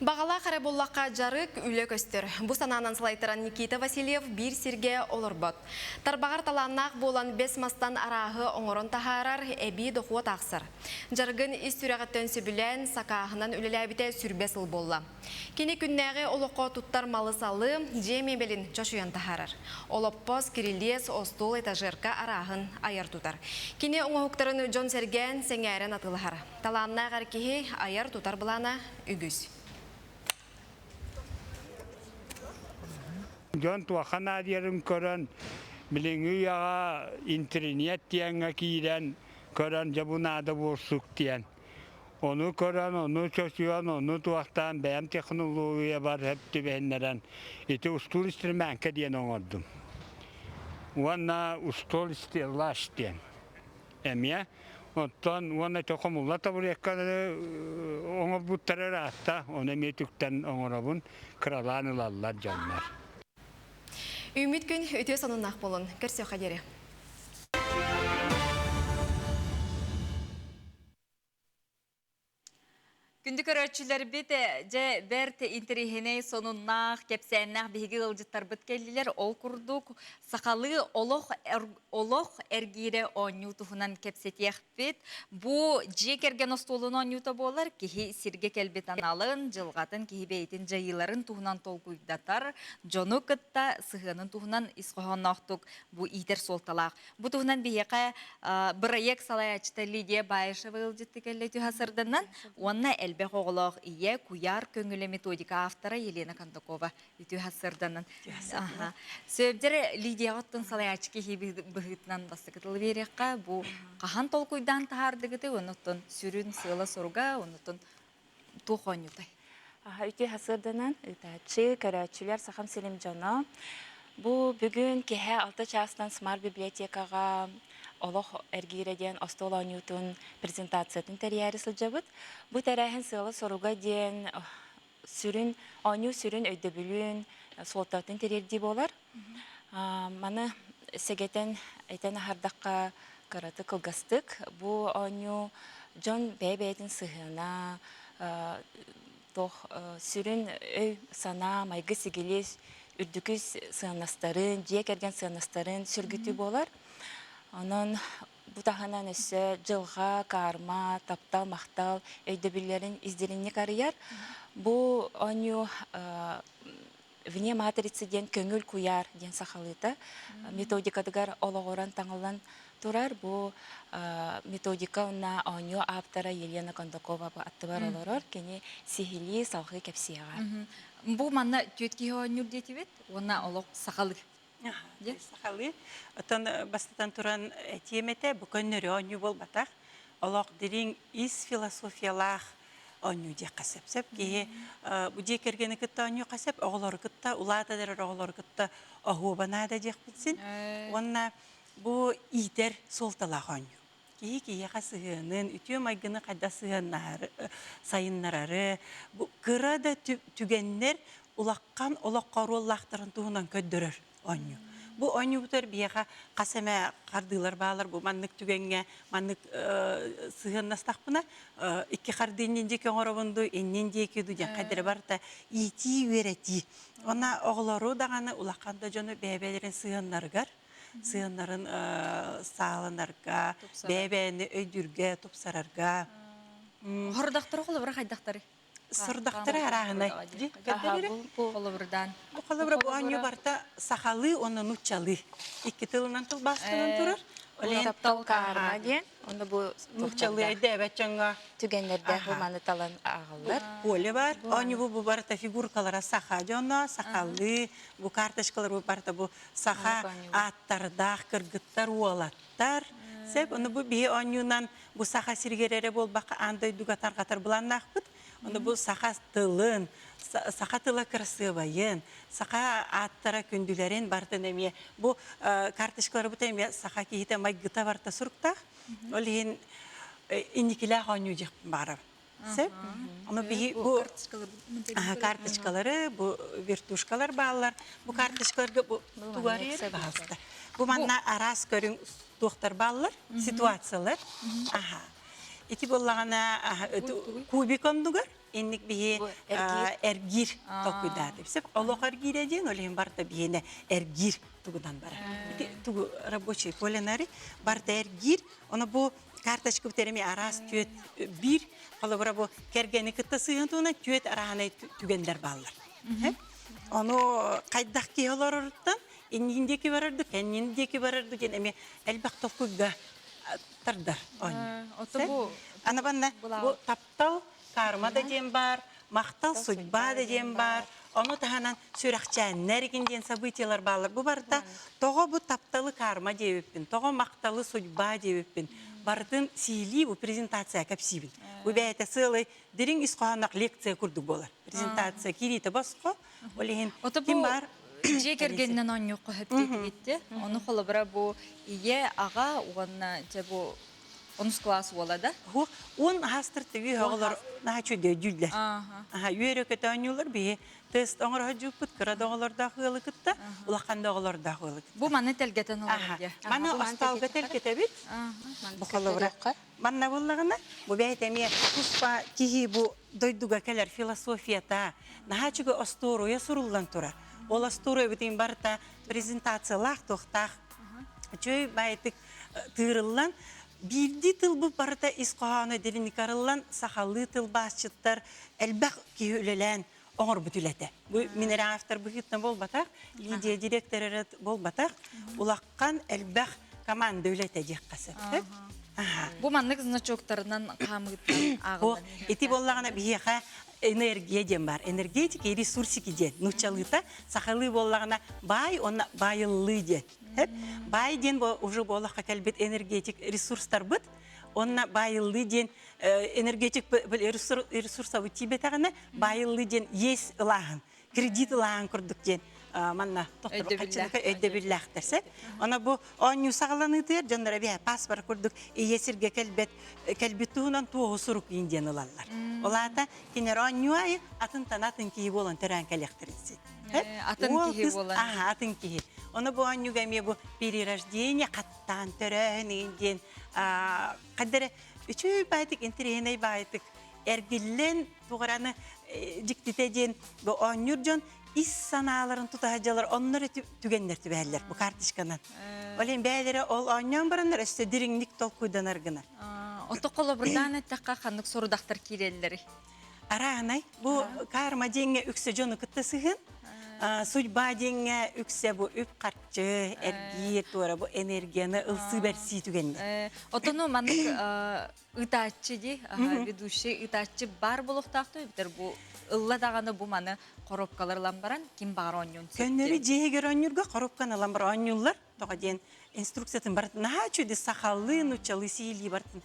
Бағалаах эрэ буллахха жарык үлэ көстөр. Бу санаанан салайтаран Никита Васильев биир сиргэ олорбот. Тарбаҕар талааннаах буолан бэс мастан арааһы оҥорон таһаарар, эбии дохуот аахсар. Жарыгын ис сүрэҕиттэн сөбүлээн, сакааһынан үлэлээбитэ сүрбэ сыл буолла. Кини күннээҕи олоххо туттар малы-салы, дьиэ мебелин чочуйан таһаарар. Олоппос, кирилиэс, остуол, этажерка арааһын айар тутар. Кини оҥоһуктарын дьон сэргээн, сэҥээрэн атыылаһар. Талааннаах эр киһи айар-тутар былаана үгүс. Дьон туохха наадыйарын көрөн, билиҥҥи үйэҕэ интэриниэт диэҥҥэ киирэн көрөн, дьэ бу наада буолсук диэн. Ону көрөн, ону чочуйан, ону туохтаан бэйэм технологиябар сөп түбэһиннэрэн ити устуул инструментка диэн оҥордум. Уонна устуол стеллаж диэн эмиэ. Оттон уонна ити хомулла табуретканы оҥорбуттара ыраатта, ону эмиэ түктэн оҥоробун, кыралаан ылаллар дьоннор. Үүммүт күн үтүө сонуннаах буолун. Көрсүөххэ диэри. Күндү көрөөччүлэрбит, дьэ бэрт интэриэһинэй сонуннаах, кэпсээннээх биһиги ыалдьыттарбыт кэллилэр. Ол курдук, сахалыы олох, олох эргиирэ оонньуу туһунан кэпсэтиэхпит. Бу дьиэ кэргэн остуолун оонньуута буолар. Киһи сиргэ кэлбит аналын, дьылҕатын, киһи бэйэтин дьайыыларын туһунан толкуйдатар, дьону кытта сыһыанын туһунан ис хоһоонноохтук бу иитэр суолталаах. Бу туһунан биһиэхэ бырайыак салайааччыта Лидия Баишева ыалдьытты кэллэ түһэ сырдыннан уонна элбэх оҕолоох ийэ куйаар көҥүлэ методика автора Елена Кондакова үтүө сырданан. Сөбдер Лидияҕа оттон салайааччы киһи быһыытынан бастакы тылы биэриэххэ бу хаһан толкуйдаан таһаардыгыты оннуттан сүрүн сыала-соруга оннуттан туох оонньуутай? Үтүө сарсыарданан ыытааччы, көрөөччүлэр Сахам сирим дьоно. Бу бүгүн киэһэ 6 чаастан Смарт библиотекаҕа Олох эргиирэ диэн остуол оонньуутун презентациятын тэрийээри сылдьабыт. Бу тэрээһин сыала-соруга диэн сүрүн оонньуу сүрүн өйдөбүлүн, суолтатын тириэрдии буолар. Маны сэгэтэн этэн аһардахха кыратык кылгастык бу оонньуу дьон бэйэ-бэйэтин сыһыана туох сүрүн өй-санаа, майгы-сигили үрдүкү сыаннастарын, дьиэ кэргэн сыаннастарын сүргүтүү буолар. Онон бу таһынан өссө дьылҕа, карма, таптал, махтал өйдөбүллэрин издиринник арыйар. Бу оонньуу вне матрицы диэн көҥүл куйаар диэн сахалыыта методикатыгар олоҕуран таҥыллан турар. Бу методика уонна оонньуу ааптара Елена Кондакова бу аттыбар олорор. Кини сиһилии салҕыы кэпсиэҕэ. Бу манна түөрт киһи оонньуур диэтибит уонна олох сахалыы. Сахалыы. Оттон бастатан туран этиэм этэ, бу көннөрү оонньуу буолбатах. Олох дириҥ ис философиялаах оонньуу диэххэ сөп. Сөп киһи бу дьиэ кэргэни кытта оонньуохха сөп, оҕолору кытта, улаатан эрэр оҕолору кытта оһуоба наада диэхпит син. Уонна бу иитэр суолталаах оонньуу. Киһи киһиэхэ сыһыанын, үтүө майгыны хайдах сыһыаннаһары, сайыннарары, бу кыра да түгэннэр улахан олоххо оруоллаахтарын туһунан көрдөрөр оонньуу. Бу оонньуубутугар биһиэхэ хас эмэ хардыылар баалар. Бу маннык түгэҥҥэ маннык сыһыаннастахпына, икки хардыы иннин диэки оҥоробун дуу, иннин диэки дуу диэн хайдары барыта иитии, үөрэтии. Уонна оҕолору даҕаны улахан да дьону бэйэ-бэйэлэрин сыһыаннарыгар, сыһыаннарын сааланарга, бэйэ-бэйэни өйдүүргэ, тупсарарга. Хордохтору холобура хайдахтары? Сордохтору арааһынай. Холобурдаан. Бу холобура бу оонньуу барыта сахалыы уонна нууччалыы. Икки тылынан тылбаастанан турар. Таптал карма диэн. Онно бу нууччалыы өйдөөбөт дьоҥҥо түгэннэрдээх бу маны талан ааҕаллар. Поле бар. Оонньуу бу барыта фигуркалара саха дьоно, сахалыы, бу карточкалар бу барыта бу саха ааттардаах кыргыттар, уолаттар. Сеп, ону бу биһи оонньуунан бу саха сиригэр эрэ буолбакка аан дойдуга тарҕатар былааннаахпыт. Ону бу саха тылын, саха тыла кырасыабайын, саха ааттара күндүлэрин барытын эмиэ бу карточкаларбыт эмиэ саха киһитэ майгыта барыта суруктаах. Ол иһин инникилээх оонньуу диэхпин баҕарабын. Сөп. Ону биһи бу карточкалары, бу вертушкалар бааллар. Бу карточкаларга бу тугарыйар баһаста. Бу манна араас көрүҥ туохтар бааллар, ситуациялар. Аха. Ити буоллаҕына кубик оннугар инник биһи эргиир толкуйдаатым. Сөп олох эргиирэ диэн, ол иһин барыта биһиэнэ эргиир тугунан барар. Ити тугу рабочий поленари барыта эргиир. Ону бу карточка бүтэрэми араас түөт биир холобура бу кэргэни кытта сыһыан туһунан түөт арааһынай түгэннэр бааллар. Ону хайдах киһи олороруттан иннин диэки барарду, кэннин диэки барарду диэн эмиэ элбэх толкуйга тардар оонньуу. Аны банна бу таптал карма да диэн баар, махтал судьба да диэн баар, ону таһынан сүрэхчээннэр игин диэн событиелар бааллар. Бу барыта тоҕо бу тапталы карма диэбиппин, тоҕо махталы судьба диэбиппин барытын сиилии бу презентация кэпсиибин. Бу бэйэтэ сыалай дириҥ ис хоһоонноох лекция курдук буолар. Презентация киириитэ босхо, ол иһин ким баар дьиэ кэргэнинэн оонньуохха сөп диэтигитти. Ону холобура бу ийэ, аҕа уонна дьэ бу онус класс уола да? Уон аһастыр түйүү оҕолор наһаа үчүгэй дүүллэр. Аха үөрэ көтө оонньуулар биһи тест оҥоро сылдьыбыппыт кыра да оҕолордоох ыалы кытта, улахан да оҕолордоох ыалы кытта. Бу маны тэлгэтэн олорор дии. Маны остуолга тэлгэтэбит. Бу холобура. Манна буоллаҕына, бу бэйэтэ эмиэ туспа киһи бу дойдуга кэлэр философията, наһаа үчүгэй остуоруйа суруллан турар. Ол остуоруйабытын барыта презентациялаах туохтаах үчүгэй баайытык тыырыллан, биирдии тылбыт барыта ис хоһооно дириҥник арыллан, сахалыы тылбаасчыттар элбэх киһи үлэлээн оҥорбут үлэтэ. Бу мин эрэ автор быһыытынан буолбатах, Лидия директор эрэ буолбатах, улахан элбэх команда үлэтэ диэххэ сөп. Бу маннык значоктарынан хаамыыттан ааҕыллан Ити буоллаҕына биһиэхэ энергия диэн баар. Энергетика и ресурсики диэн нууччалыыта, сахалыы буоллаҕына баай уонна байыллыы диэн. Баай диэн бу уже буолахха кэлбит энергетик ресурстарбыт, онно байыллыы диэн энергетик ресурсабыт тиийбэтэҕинэ байыллыы диэн иэс ылааһын, кредит ылааһын курдук диэн манна өйдөбүллээхтэр сөп. Оно бу оонньуу саҕаланыытыгар дьоннор эбиһэ паспорт курдук ийэ сиргэ кэлбэт кэлбит туһунан туоһу сурук иин диэн ылаллар. Ол аата кинилэр оонньуу айы атын тана атын киһи буолан төрөөн кэлиэхтэрин син. Атын киһи буолан. Аха, атын киһи. Ону бу оонньууга эмиэ бу перерождение хаттаан төрөөһүн иин диэн хаддара үчүгэй баайтык интэриэһинэй баайтык эргиллэн туҕараны дьиктитэ диэн бу оонньуур дьон ис санааларын тутаһа дьалар оннор түгэннэр түбэһэллэр бу карточканан. Ол иһин бэйэлэрэ ол оонньоон бараннар өссө дириҥник толкуйданар гына. Ото холобурдаан эттэххэ ханнык сорудахтар киирэллэрий? Араанай бу карма диэҥҥэ үксэ дьону кытта сыһын. Судьба диэҥҥэ үксэ бу үп-харчы, эргиир туора бу энергияны ылсыы бэрсии түгэннэр. Отону маннык ыытааччы дии, ведущий ыытааччы баар буолуохтаах эбитэр бу ылла даҕаны бу маны коробкалар ылан баран ким баҕар оонньуон сөп. Көннөрү дьиэһигэр оонньуурга коробканы ылан баран оонньууллар. Тоҕо диэн инструкциятын барытын наһаа үчүгэй сахалыы, нууччалыы сиилии барытын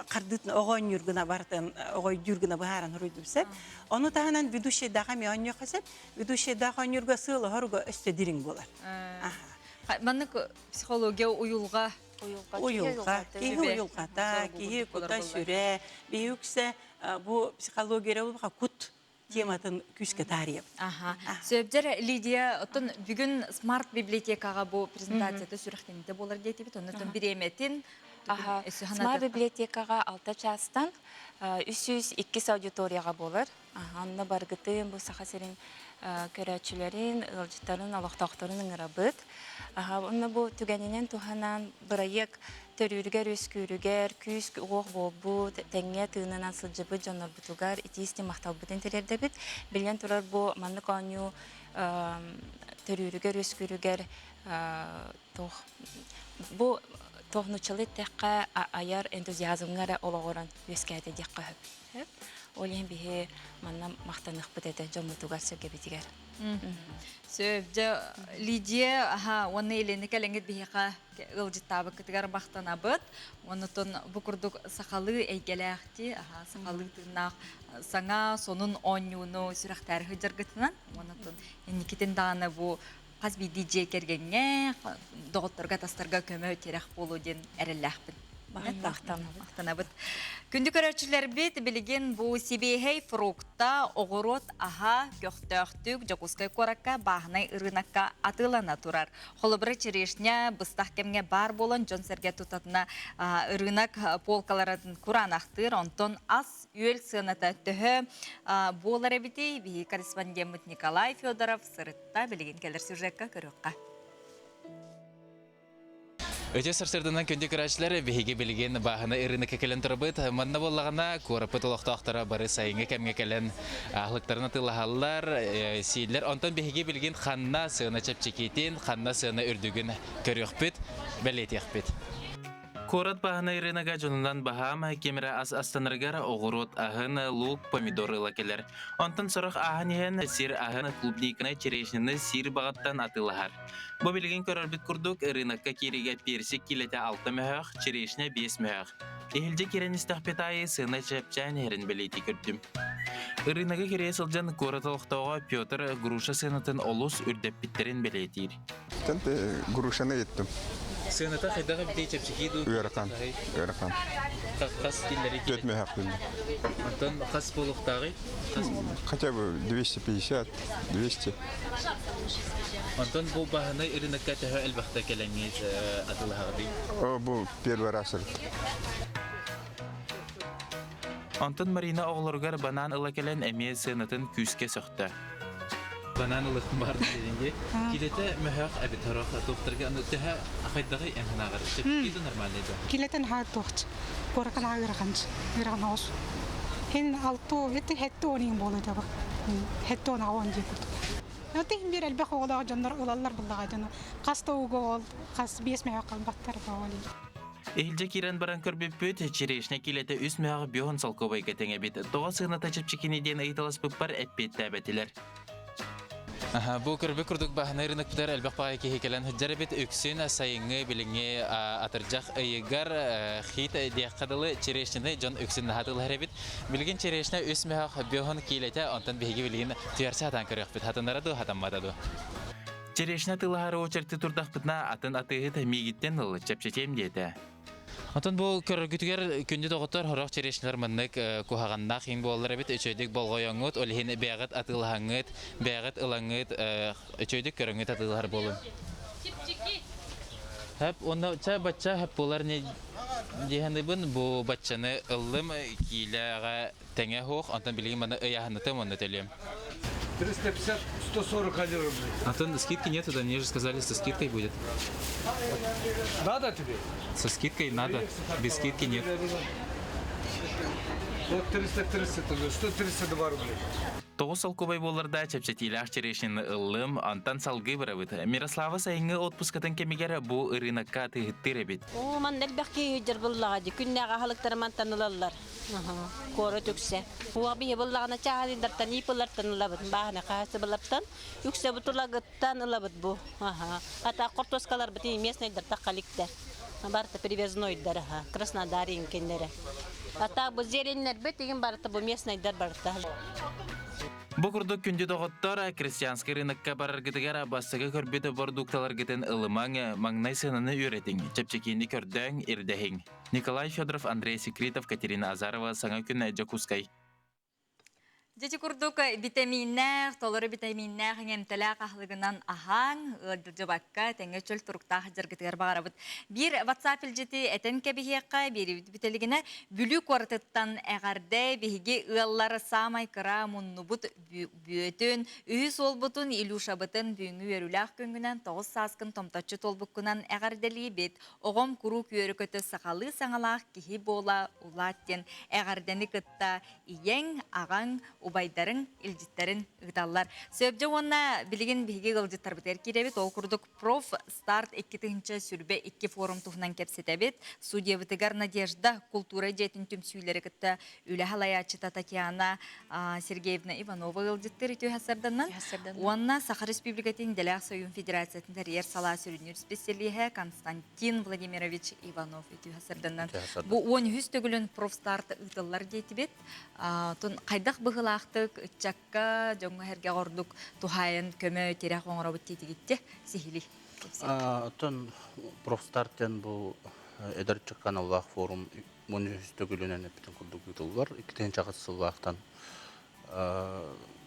хардыытын оҕо оонньуур гына барытын оҕо өйдүүр гына быһааран суруйдум сөп. Ону таһынан ведущийдаах эмиэ оонньуохха сөп. Ведущийдаах оонньуурга сыал-оһоруга өссө дириҥ буолар. Маннык психология уйулҕа Уйулҕа, киһи уйулҕата, киһи кута-сүрэ, биһи үксэ бу психология кут тематын күүскэ таарыйабыт. Аха. Сөбдер Лидия, оттон бүгүн смарт библиотекаҕа бу презентацията сүрэхтэниитэ буолар диэтибит. Оннуттан бириэмэтин Аха. Смарт библиотекаҕа 6 чаастан 302 аудиторияҕа буолар. Онно баргытын бу Саха сирин көрөөччүлэрин, ыалдьыттарын, олохтоохторун ыҥырабыт. Онно бу түгэнинэн туһанан бырайыак төрүүрүгэр, үөскүүрүгэр күүс-уох буолбут, тэҥҥэ тыынынан сылдьыбыт дьоннорбутугар итии-истиҥ махталбытын тириэрдэбит. Биллэн турар, бу маннык оонньуу төрүүрүгэр, үөскүүрүгэр туох бу туох нууччалыы эттэххэ айар энтузиазмҥа эрэ олоҕуран үөскээтэ диэххэ сөп. Ол иһин биһи манна махтаныахпыт этэ дьоммутугар-сэргэбитигэр. Сөп, дьэ Лидия аха уонна Елена кэлэҥҥит биһиэхэ ыалдьыттаабыккытыгар махтанабыт. Оннутун бу курдук сахалыы эйгэлээхти, аха сахалыы тыыннаах саҥа сонун оонньууну сүрэхтээри сылдьаргытынан, оннутун инникитин даҕаны бу хас биирдии дьиэ кэргэҥҥэ, доҕотторго, атастарга көмө тирэх буолуо диэн эрэллээхпин. Махтанабыт. Күндү көрөөччүлэрбит, билигин бу сибиэһэй фрукта, оҕуруот аһа көхтөөхтүк Дьокуускай куоракка бааһынай ырыынакка атыылана турар. Холобура, черешня быстах кэмҥэ баар буолан дьон-сэргэ тутатына ырыынак полкаларын кураанахтыыр, онтон ас-үөл сыаната төһө буолар эбитий? Биһиги корреспондеммыт Николай Федоров сырытта, билигин кэлэр сюжекка көрүөххэ. Өтө сарсыарданан күндү көрөөччүлэр, биһиги билигин бааһына ырыынакка кэлэн турабыт. Манна буоллаҕына, куораппыт олохтоохторо бары сайыҥҥы кэмҥэ кэлэн аһылыктарын атыылаһаллар, сииллэр. Онтон биһиги билигин ханна сыана чэпчэкитин, ханна сыана үрдүгүн көрүөхпүт, бэлиэтиэхпит. Куорат бааһынай рынога дьонунан баһаам, ким эрэ ас астанарыгар оҕуруот аһын, лук, помидор ыла кэлэр. Онтон сорох ааһан иһэн сир аһын, клубниканы, черешняны сиир баҕаттан атыылаһар. Бу билигин көрөрбүт курдук, ырыынакка киириигэ персик киилэтэ 6 мөһөөх, черешня 5 мөһөөх. Иһилдьэ киирэн истэхпит аайы сыана чэпчээн иһэрин бэлиэтии көрдүм. Ырыынагы кэрийэ сылдьан куорат олохтооҕо Петр груша сыанатын олус үрдэппиттэрин бэлиэтиир. Грушаны ыйыттым. Сыаната хайдах эбитий чэпчэки дуу? Ыарахан. Ыарахан. Хас киллэрий? Төрт мөһөөх Онтон хас буолуохтааҕый? Хотя бы 250, 200. Онтон бу баһынай ырынакка төһө элбэхтэ кэлэҥҥит атылаһаҕытый? О, бу первый раз. Онтон Марина оҕолоругар банан ыла кэлэн эмиэ сыанатын күүскэ сөхтө. Банан ылыхпын баар диэҥҥи. Килэтэ мөһөөх эбит сорох туохтарга аны төһө хайдаҕый эн санааҕар? Чэпчэки нормальный да? Килэтэн хаа туохч. Куоракан аа ыараханч. Ыарахан оҕус. Хин алту эти хетти онин буолуй даба. Хетти он аҕа он дии курдук. Тиһин биир элбэх оҕолоох дьоннор ылаллар буллаҕа дьону. Хас да ууга ол хас биэс мөһөөх халбаттар боолин. Иһилдьэ киирэн баран көрбүппүт, черешня киилэтэ үс мөһөөх бион солкуобайга тэҥэбит. Тоҕо сыаната чэпчэкини диэн ыйыталаспыппар эппиэттээбэтилэр. Бу көрбүт курдук баһынай рынокпытыгар элбэх баҕайы киһи кэлэн сылдьар эбит. Үксүн сайыҥҥы билиҥҥи атырдьах ыйыгар хит диэххэ дылы черешняны дьон үксүн наһаа эбит. Билигин черешня үс мөһөх биоһун киилэтэ, онтон биһиги билигин түөрсэ хатаан көрүөхпүт. Хатанара дуу, хатаммата дуу. Черешня тылаһары очерти турдахпытына атын атыыһыт миигиттэн ыл, чэпчэтиэм диэтэ. Онтон бу көрөргүтүгэр күндү доҕоттор сорох черешнялар маннык куһаҕаннаах иҥ буолаллар эбит. Үчүгэйдик болҕойоҥҥут, ол иһин бэйэҕит атыылаһаҥҥыт, бэйэҕит ылаҥҥыт, үчүгэйдик көрөҥҥүт атыылаһар буолун. Хэп, уонна ча бачча хэп буолар не диэхэнибин бу баччаны ыллым киилэҕэ тэҥэ суох, онтон билигин маны ыйааһыннатым уонна төлүөм. 350, 141 рублей. Антон, скидки нету, да мне же сказали, со скидкой будет. Надо тебе? Со скидкой надо, без скидки нет. Вот 330, 132 рубля. Тоҕус солкуобай буолларда чэпчэтиилээх черешняны ыллым, онтон салгыы барабыт. Мирослава сайыҥҥы отпускатын кэмигэр бу ырыынакка атыыһыттыыр эбит. Оо, манна элбэх киһи сылдьар буоллаҕа дии. Күннээҕи аһылыктары мантан ылаллар. Куорат үксэ. Уох биһи буллаҕына чааһыннартан иипыллартан ылабыт. Бааһына хаһаайыстыбалартан үксэ бу тулагыттан ылабыт бу. Ата хортуоскаларбыт местныйдар таххаликтэр. Барыта привезнойдар, Краснодар иҥкиннэрэ. Ата бу зеленнэрбит игин барыта бу местныйдар барыта. Бу курдук күндү доҕоттор, крестьянскай рынокка бараргытыгар бастакы көрбүт бородуукталаргытын ылымаҥ, маҥнай сыананы үөрэтиҥ, чэпчэкиини көрдөөҥ, ирдэһиҥ. Николай Федоров, Андрей Секретов, Катерина Азарова, Саҥа күн, Дьокуускай. Дьити курдук витаминнээх, толору витаминнээх, иҥэмтэлээх аһылыгынан аһааҥ, ыалдьыбакка, тэҥҥэ чөл туруктаах дьаргытыгар баҕарабыт. Биир WhatsApp илдьити этэн кэбиһиэххэ, биэрибит бүтэлигинэ Бүлүү куоратыттан эҕэрдэ биһиги ыаллар саамай кыра муннубут бүөтүн, үһүс уолбутун Илюшабытын бүгүҥҥү үөрүүлээх күҥҥүнэн тоҕус сааскын томточчу туолбуккунан эҕэрдэлиибит. Оҕом куруук үөрэ-көтө сахалыы саҥалаах киһи буола улаат диэн эҕэрдэни кытта ийэҥ, аҕаҥ, убайдарыҥ илдьиттэрин ыыталлар. Сөбдьэ уонна билигин биһиги ыалдьыттарбытыгар киирэбит. Ол курдук Проф Старт 2022 форум туһунан кэпсэтэбит. Судьябытыгар Надежда култуура дьиэтин түмсүүлэри кытта үлэ салайааччыта Татьяна Сергеевна Иванова ыалдьыттыр үтүө сарданнан. Уонна Саха Республикатын Дэлээх Сойуун Федерациятын тэрийэр салаа сүрүннүүр специалиһэ Константин Владимирович Иванов үтүө сарданнан. Бу 13 төгүлүн профстарт ыытыллар диэтибит. Тун хайдах быһылаахтык ыччакка, дьоҥҥо-сэргэҕэ ордук туһаайан көмө тирэх оҥоробут диэтигитте сиһили Оттон профстарт диэн бу Эдэр ыччакка аналлаах форум 13 төгүлүнэн эппитин курдук ыытыллар. 2008 сыллаахтан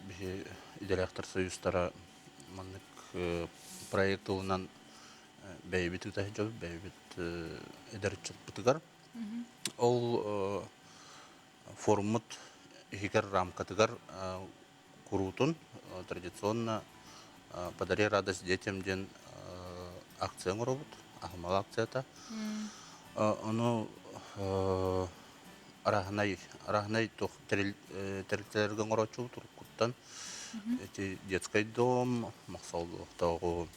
биһи идэлээхтэр союзтара маннык проект ылынан бэйэбит ыыта сылдьабыт, бэйэбит эдэр ыччаппытыгар. Ол форуммут иһигэр рамкатыгар куруутун традиционно «Подари радость детям» диэн акция оҥоробут, аһымал акцията. Ону арааһынай арааһынай туох тэрилтэлэргэ оҥорооччубут уруккуттан эти детский дом, Мохсоҕолоохтооҕу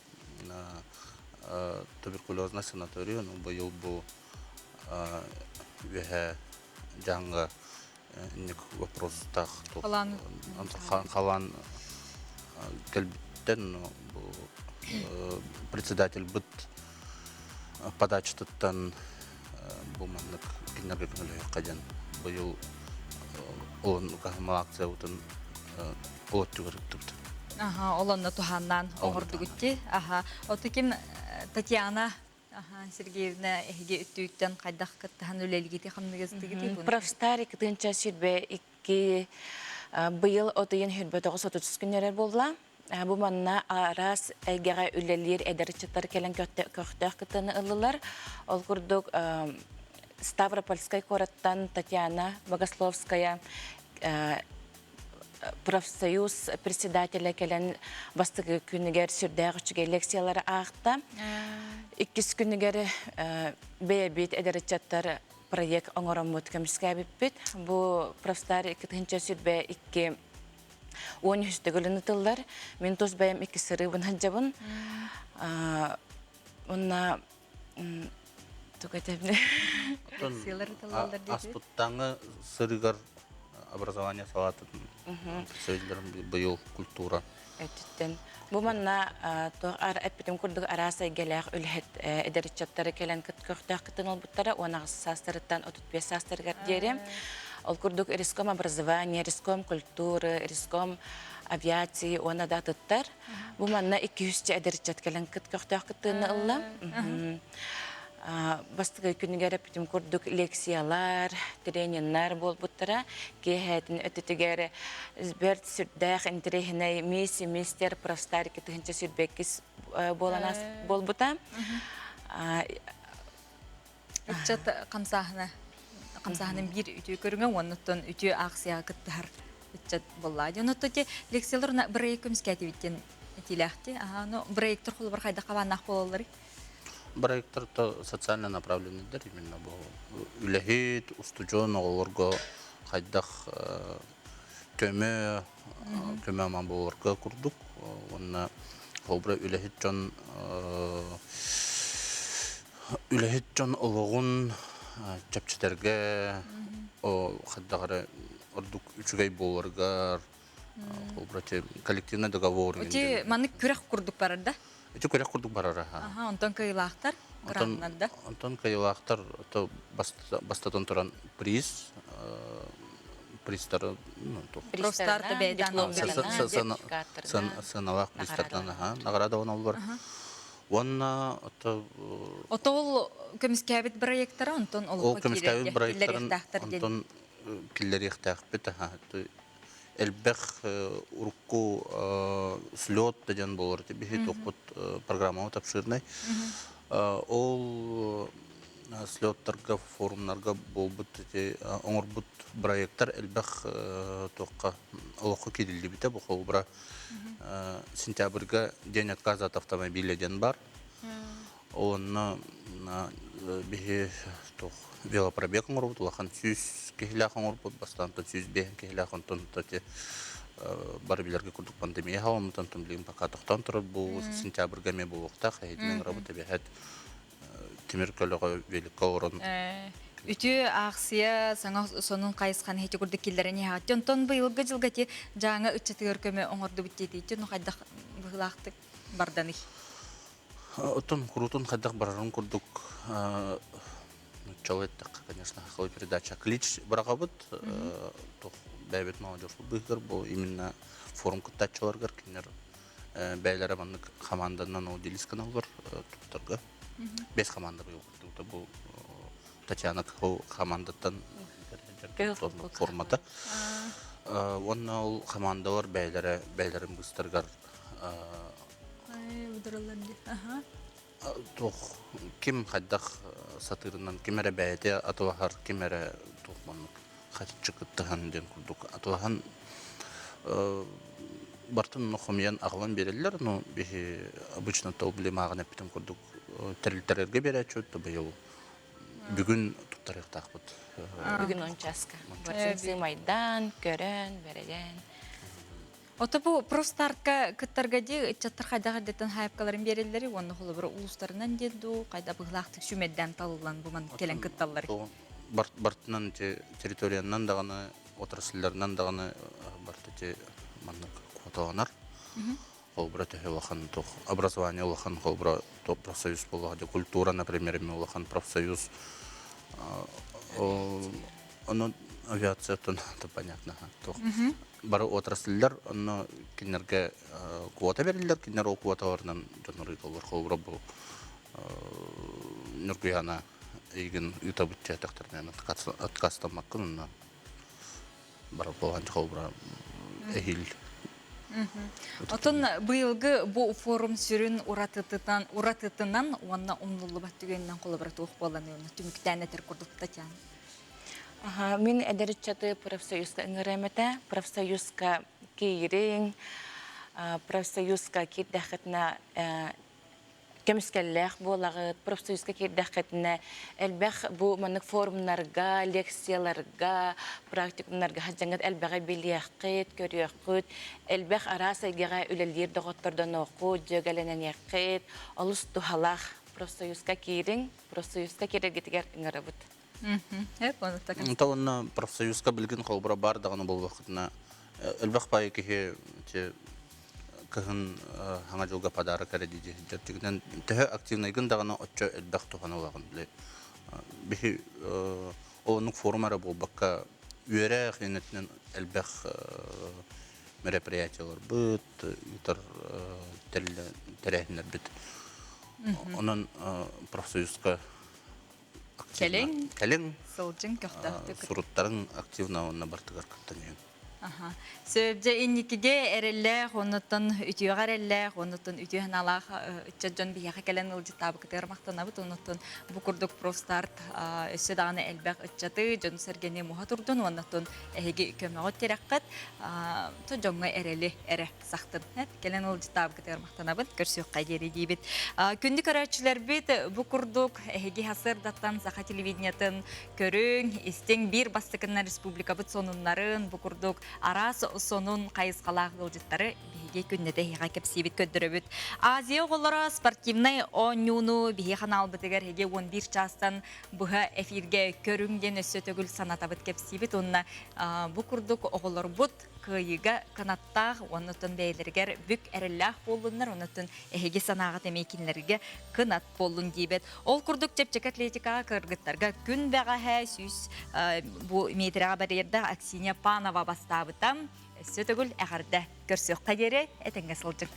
туберкулезный санаторий, ону быйыл бу үөһээ дьаҥҥа инник вопростаах халаан кэлбиттэн бу председательбыт подачатыттан бу маннык кинилэргэ көмөлөһүөххэ диэн быйыл олоннук аһымал акциябытын олоттугар ыттыбыт. Аха, ол онно туһааннаан оҥордугут дии. Аха, оту ким Татьяна Сергеевна эһиги өттүттэн хайдах кыттыһан үлэлигити хамныгыстыгыт? Профстарик тыынча сүрбэ икки быйыл от ыйын хүрбэ тоҕус отут күннэрэр буолла. Бу манна араас эйгэҕэ үлэлиир эдэр ыччаттар кэлэн көхтөөх кыттыыны ыллылар. Ол курдук Ставропольскай куораттан Татьяна Богословская профсоюз председателэ кэлэн бастакы күнүгэр сүрдээх үчүгэй лекциялары аахта. Иккис күнүгэр бэйэбит эдэр ыччаттар проект оҥороммут көмүскээбиппит. Бу профстар 2022 13 төгүлүн ытыллар. Мин тус бэйэм икки сырыыбын сылдьабын. Уонна тугу этэбин? Аспыттааҥы сырыгар образование салаатын представителлэрин быйыл культура өттүттэн. Бу манна туох эппитим курдук араас эйгэлээх үлэһит эдэр ыччаттары кэлэн көхтөөх кыттан ылбыттара 18 саастарыттан 35 саастарыгар диэри. Ол курдук риском образование, риском культуры, риском авиации уонна да атыттар. Бу манна 200 эдэр ыччат кэлэн көхтөөх кыттыыны ылла. Бастакы күнүгэр эппитим курдук лекциялар, трениннэр буолбуттара. Киэһэтин өттүтүгэр бэрт сүрдээх интэриэһинэй мисс мистер профстарики тыһынча сүрбэккис буолан буолбута. Ыччат хамсааһына хамсааһынын биир үтүө көрүҥэ уоннуттан үтүө аахсыйаҕа кыттыһар ыччат буолла. Дьон те лекциялар бырайыак көмүскээтибиттен этиилээхти. Аха, ну бырайыактар холобур хайдах хабааннаах буолалларый? Проекттар то социально направленныйдар именно бу үлэһит, устудьуон оҕолорго хайдах көмө көмө аман буоларга курдук уонна холобура үлэһит дьон үлэһит дьон олоҕун чэпчэтэргэ хайдах эрэ ордук үчүгэй буоларыгар холобура коллективный договор Ити маннык күрэх курдук барар да? Ити күрэх курдук барар аха. Аха, онтон кыайыылаахтар граннар да? Онтон кыайыылаахтар бастатан туран приз призтары Профстарта бэйдэн сыаналаах призтартан аха награда оҥоллор. Уонна ото Отол көмүскээбит проекттара онтон ол көмүскээбит проекттарын онтон киллэриэхтээхпит аха элбэх урукку слет диэн буолар биһи туохпут программабыт обширный ол слеттарга форумнарга буолбут ити оҥорбут проекттар элбэх туохха олоххо киириллибитэ бу холобура сентябрьга день отказа от автомобиля диэн бар онно биһи туох велопробег оҥорбут улахан 100 киһилээх оҥорбут бастаантан 105 киһилээх онтон ити бары билэргэ курдук пандемия халаммытан билигин пока тохтоон турар бу сентябрьга эмиэ буолуохтаах эһигинэн ырабыт эбэһэт тимир көлөҕө великка олорон Үтүө аахсыйа саҥа сонун хайысханы ити курдук киллэрэн иһэҕит. Онтон быйылгы дьылга ти дьааҥы ыччатыгар көмө оҥордубут диэтииччи, ну хайдах быһыылаахтык барданый? Оттон куруутун хайдах барарын курдук нуччалыы эттэххэ, конечно, сахалыы передача клич быраҕабыт туох бэйэбит молодежь быыһыгар бу именно форум кыттааччыларыгар кинилэр бэйэлэрэ маннык хамаанданан ол делись гыналлар туттарга бэс команда быйыл бу. Татьяна хамаандаттан формата. Уонна ол хамаандалар бэйэлэрэ бэйэлэрин быыстарыгар туох ким хайдах сатыырынан ким эрэ бэйэтэ атылаһар, ким эрэ туох маннык хаччы кыттыһан диэн курдук атылаһан бартын хомуйан аҕалан биэрэллэр. Ну биһи обычно то били мааҕын эппитим курдук тэрилтэлэргэ биэрээччи быйыл бүгүн туттарыахтаахпыт. Бүгүн он часка. Сымайдан, көрөн, бэрэлэн. Ото бу профстартка кыттарга ди ыччаттар хайдах эрдэттэн хайапкаларын биэрэллэри уонна холобура улуустарынан диэн дуу хайда быһылаахтык сүмэрдээн талыллан бу ман кэлэн кытталлар. Бартынан территориянан даҕаны отрасльларынан даҕаны барта те маннык квоталанар. Холобура төһө улахан туох образование улахан холобура профсоюз буоллаҕа культура например эмиэ улахан профсоюз онон авиацияттан то понятно туох бары отрасльлар онно кинилэргэ квота бериллэр кинилэр ол квоталарынан дьоннор ыыталлар холобура бу Ньургуйаана эйигин ыытабыт диэтэхтэринэ отказтаммаккын онно барар буолан холобура эһиил Отон быйылгы бу форум сүрүн уратытынан уратытынан уонна умнуллубат түгэнинэн холобура туох буолан уонна түмүктээн этэр курдук Татьяна. Аха, мин эдэр ыччаты профсоюзка ыҥырыам этэ. Профсоюзка киириҥ, профсоюзка киирдэххитинэ көмүскэллээх буолаҕыт, профсоюзка киирдэххитинэ элбэх бу маннык форумнарга, лекцияларга, практикумнарга сылдьаҥҥыт элбэҕи билиэххит, көрүөххүт, элбэх араас эйгэҕэ үлэлиир доҕоттордонуоххут, дьүөгэлэнэниэххит, олус туһалаах профсоюзка киириҥ, профсоюзка киирэргитигэр ыҥырабыт. Онто уонна профсоюзка билигин холобура баар даҕаны буоллаххытына элбэх баайы киһи кыһын хаҥа дьылга подарок эрэ дии дьиҥинэн төһө активнайгын даҕаны оччо элбэх туһаны ылаҕын били биһи ол оннук форум эрэ буолбакка үөрэх иннэтинэн элбэх мероприятияларбыт ыытар тэрээһиннэрбит онон профсоюзка Кэлиҥ. Кэлиҥ. Сылдьыҥ көхтөөхтүк. Суруттарыҥ активно уонна бартыгар кыттан иһин. Сөп дьэ инникигэ эрэллээх, оннуттан үтүөҕэ эрэллээх, оннуттан үтүө санаалаах ыччат дьон биһиэхэ кэлэн ыалдьыттаабыкытыгар махтанабыт. Оннуттан бу курдук профстарт өссө даҕаны элбэх ыччаты, дьону-сэргэни муһа турдун, оннуттан эһиги көмөҕүт тирэххит, дьоҥҥо эрэли эрэ сахтын. Кэлэн ыалдьыттаабыкытыгар махтанабын. Көрсүөххэ диэри диибит. Күндү көрөөччүлэрбит, бу курдук эһиги сарсыардаттан саха телевидениетын көрүҥ, истиҥ биир бастакыннан республикабыт сонуннарын, бу курдук араас сонун хайысхалаах ыалдьыттары биһиги күннэтэ эһиэхэ кэпсиибит, көрдөрөбүт. Азия оҕолоро спортивнай оонньууну биһи ханаалбытыгар эһиги 11 чаастан быһа эфиргэ көрүҥ диэн өссө төгүл санатабыт кэпсиибит. Уонна бу курдук оҕолорбут кыайыыга кынаттаах уоннуттан бэйэлэригэр бүк эрэллээх буоллуннар, оннуттан эһиги санааҕыт эмиэ кинилэргэ кынат буоллун диибэт. Ол курдук чэпчэки атлетикаҕа кыргыттарга күн бэҕэһээ 100 бу метрэҕэ барьердаах Аксинья Панова бастаабыта. Өссө төгүл эҕэрдэ көрсүөххэ диэри этэҥҥэ сылдьыҥ.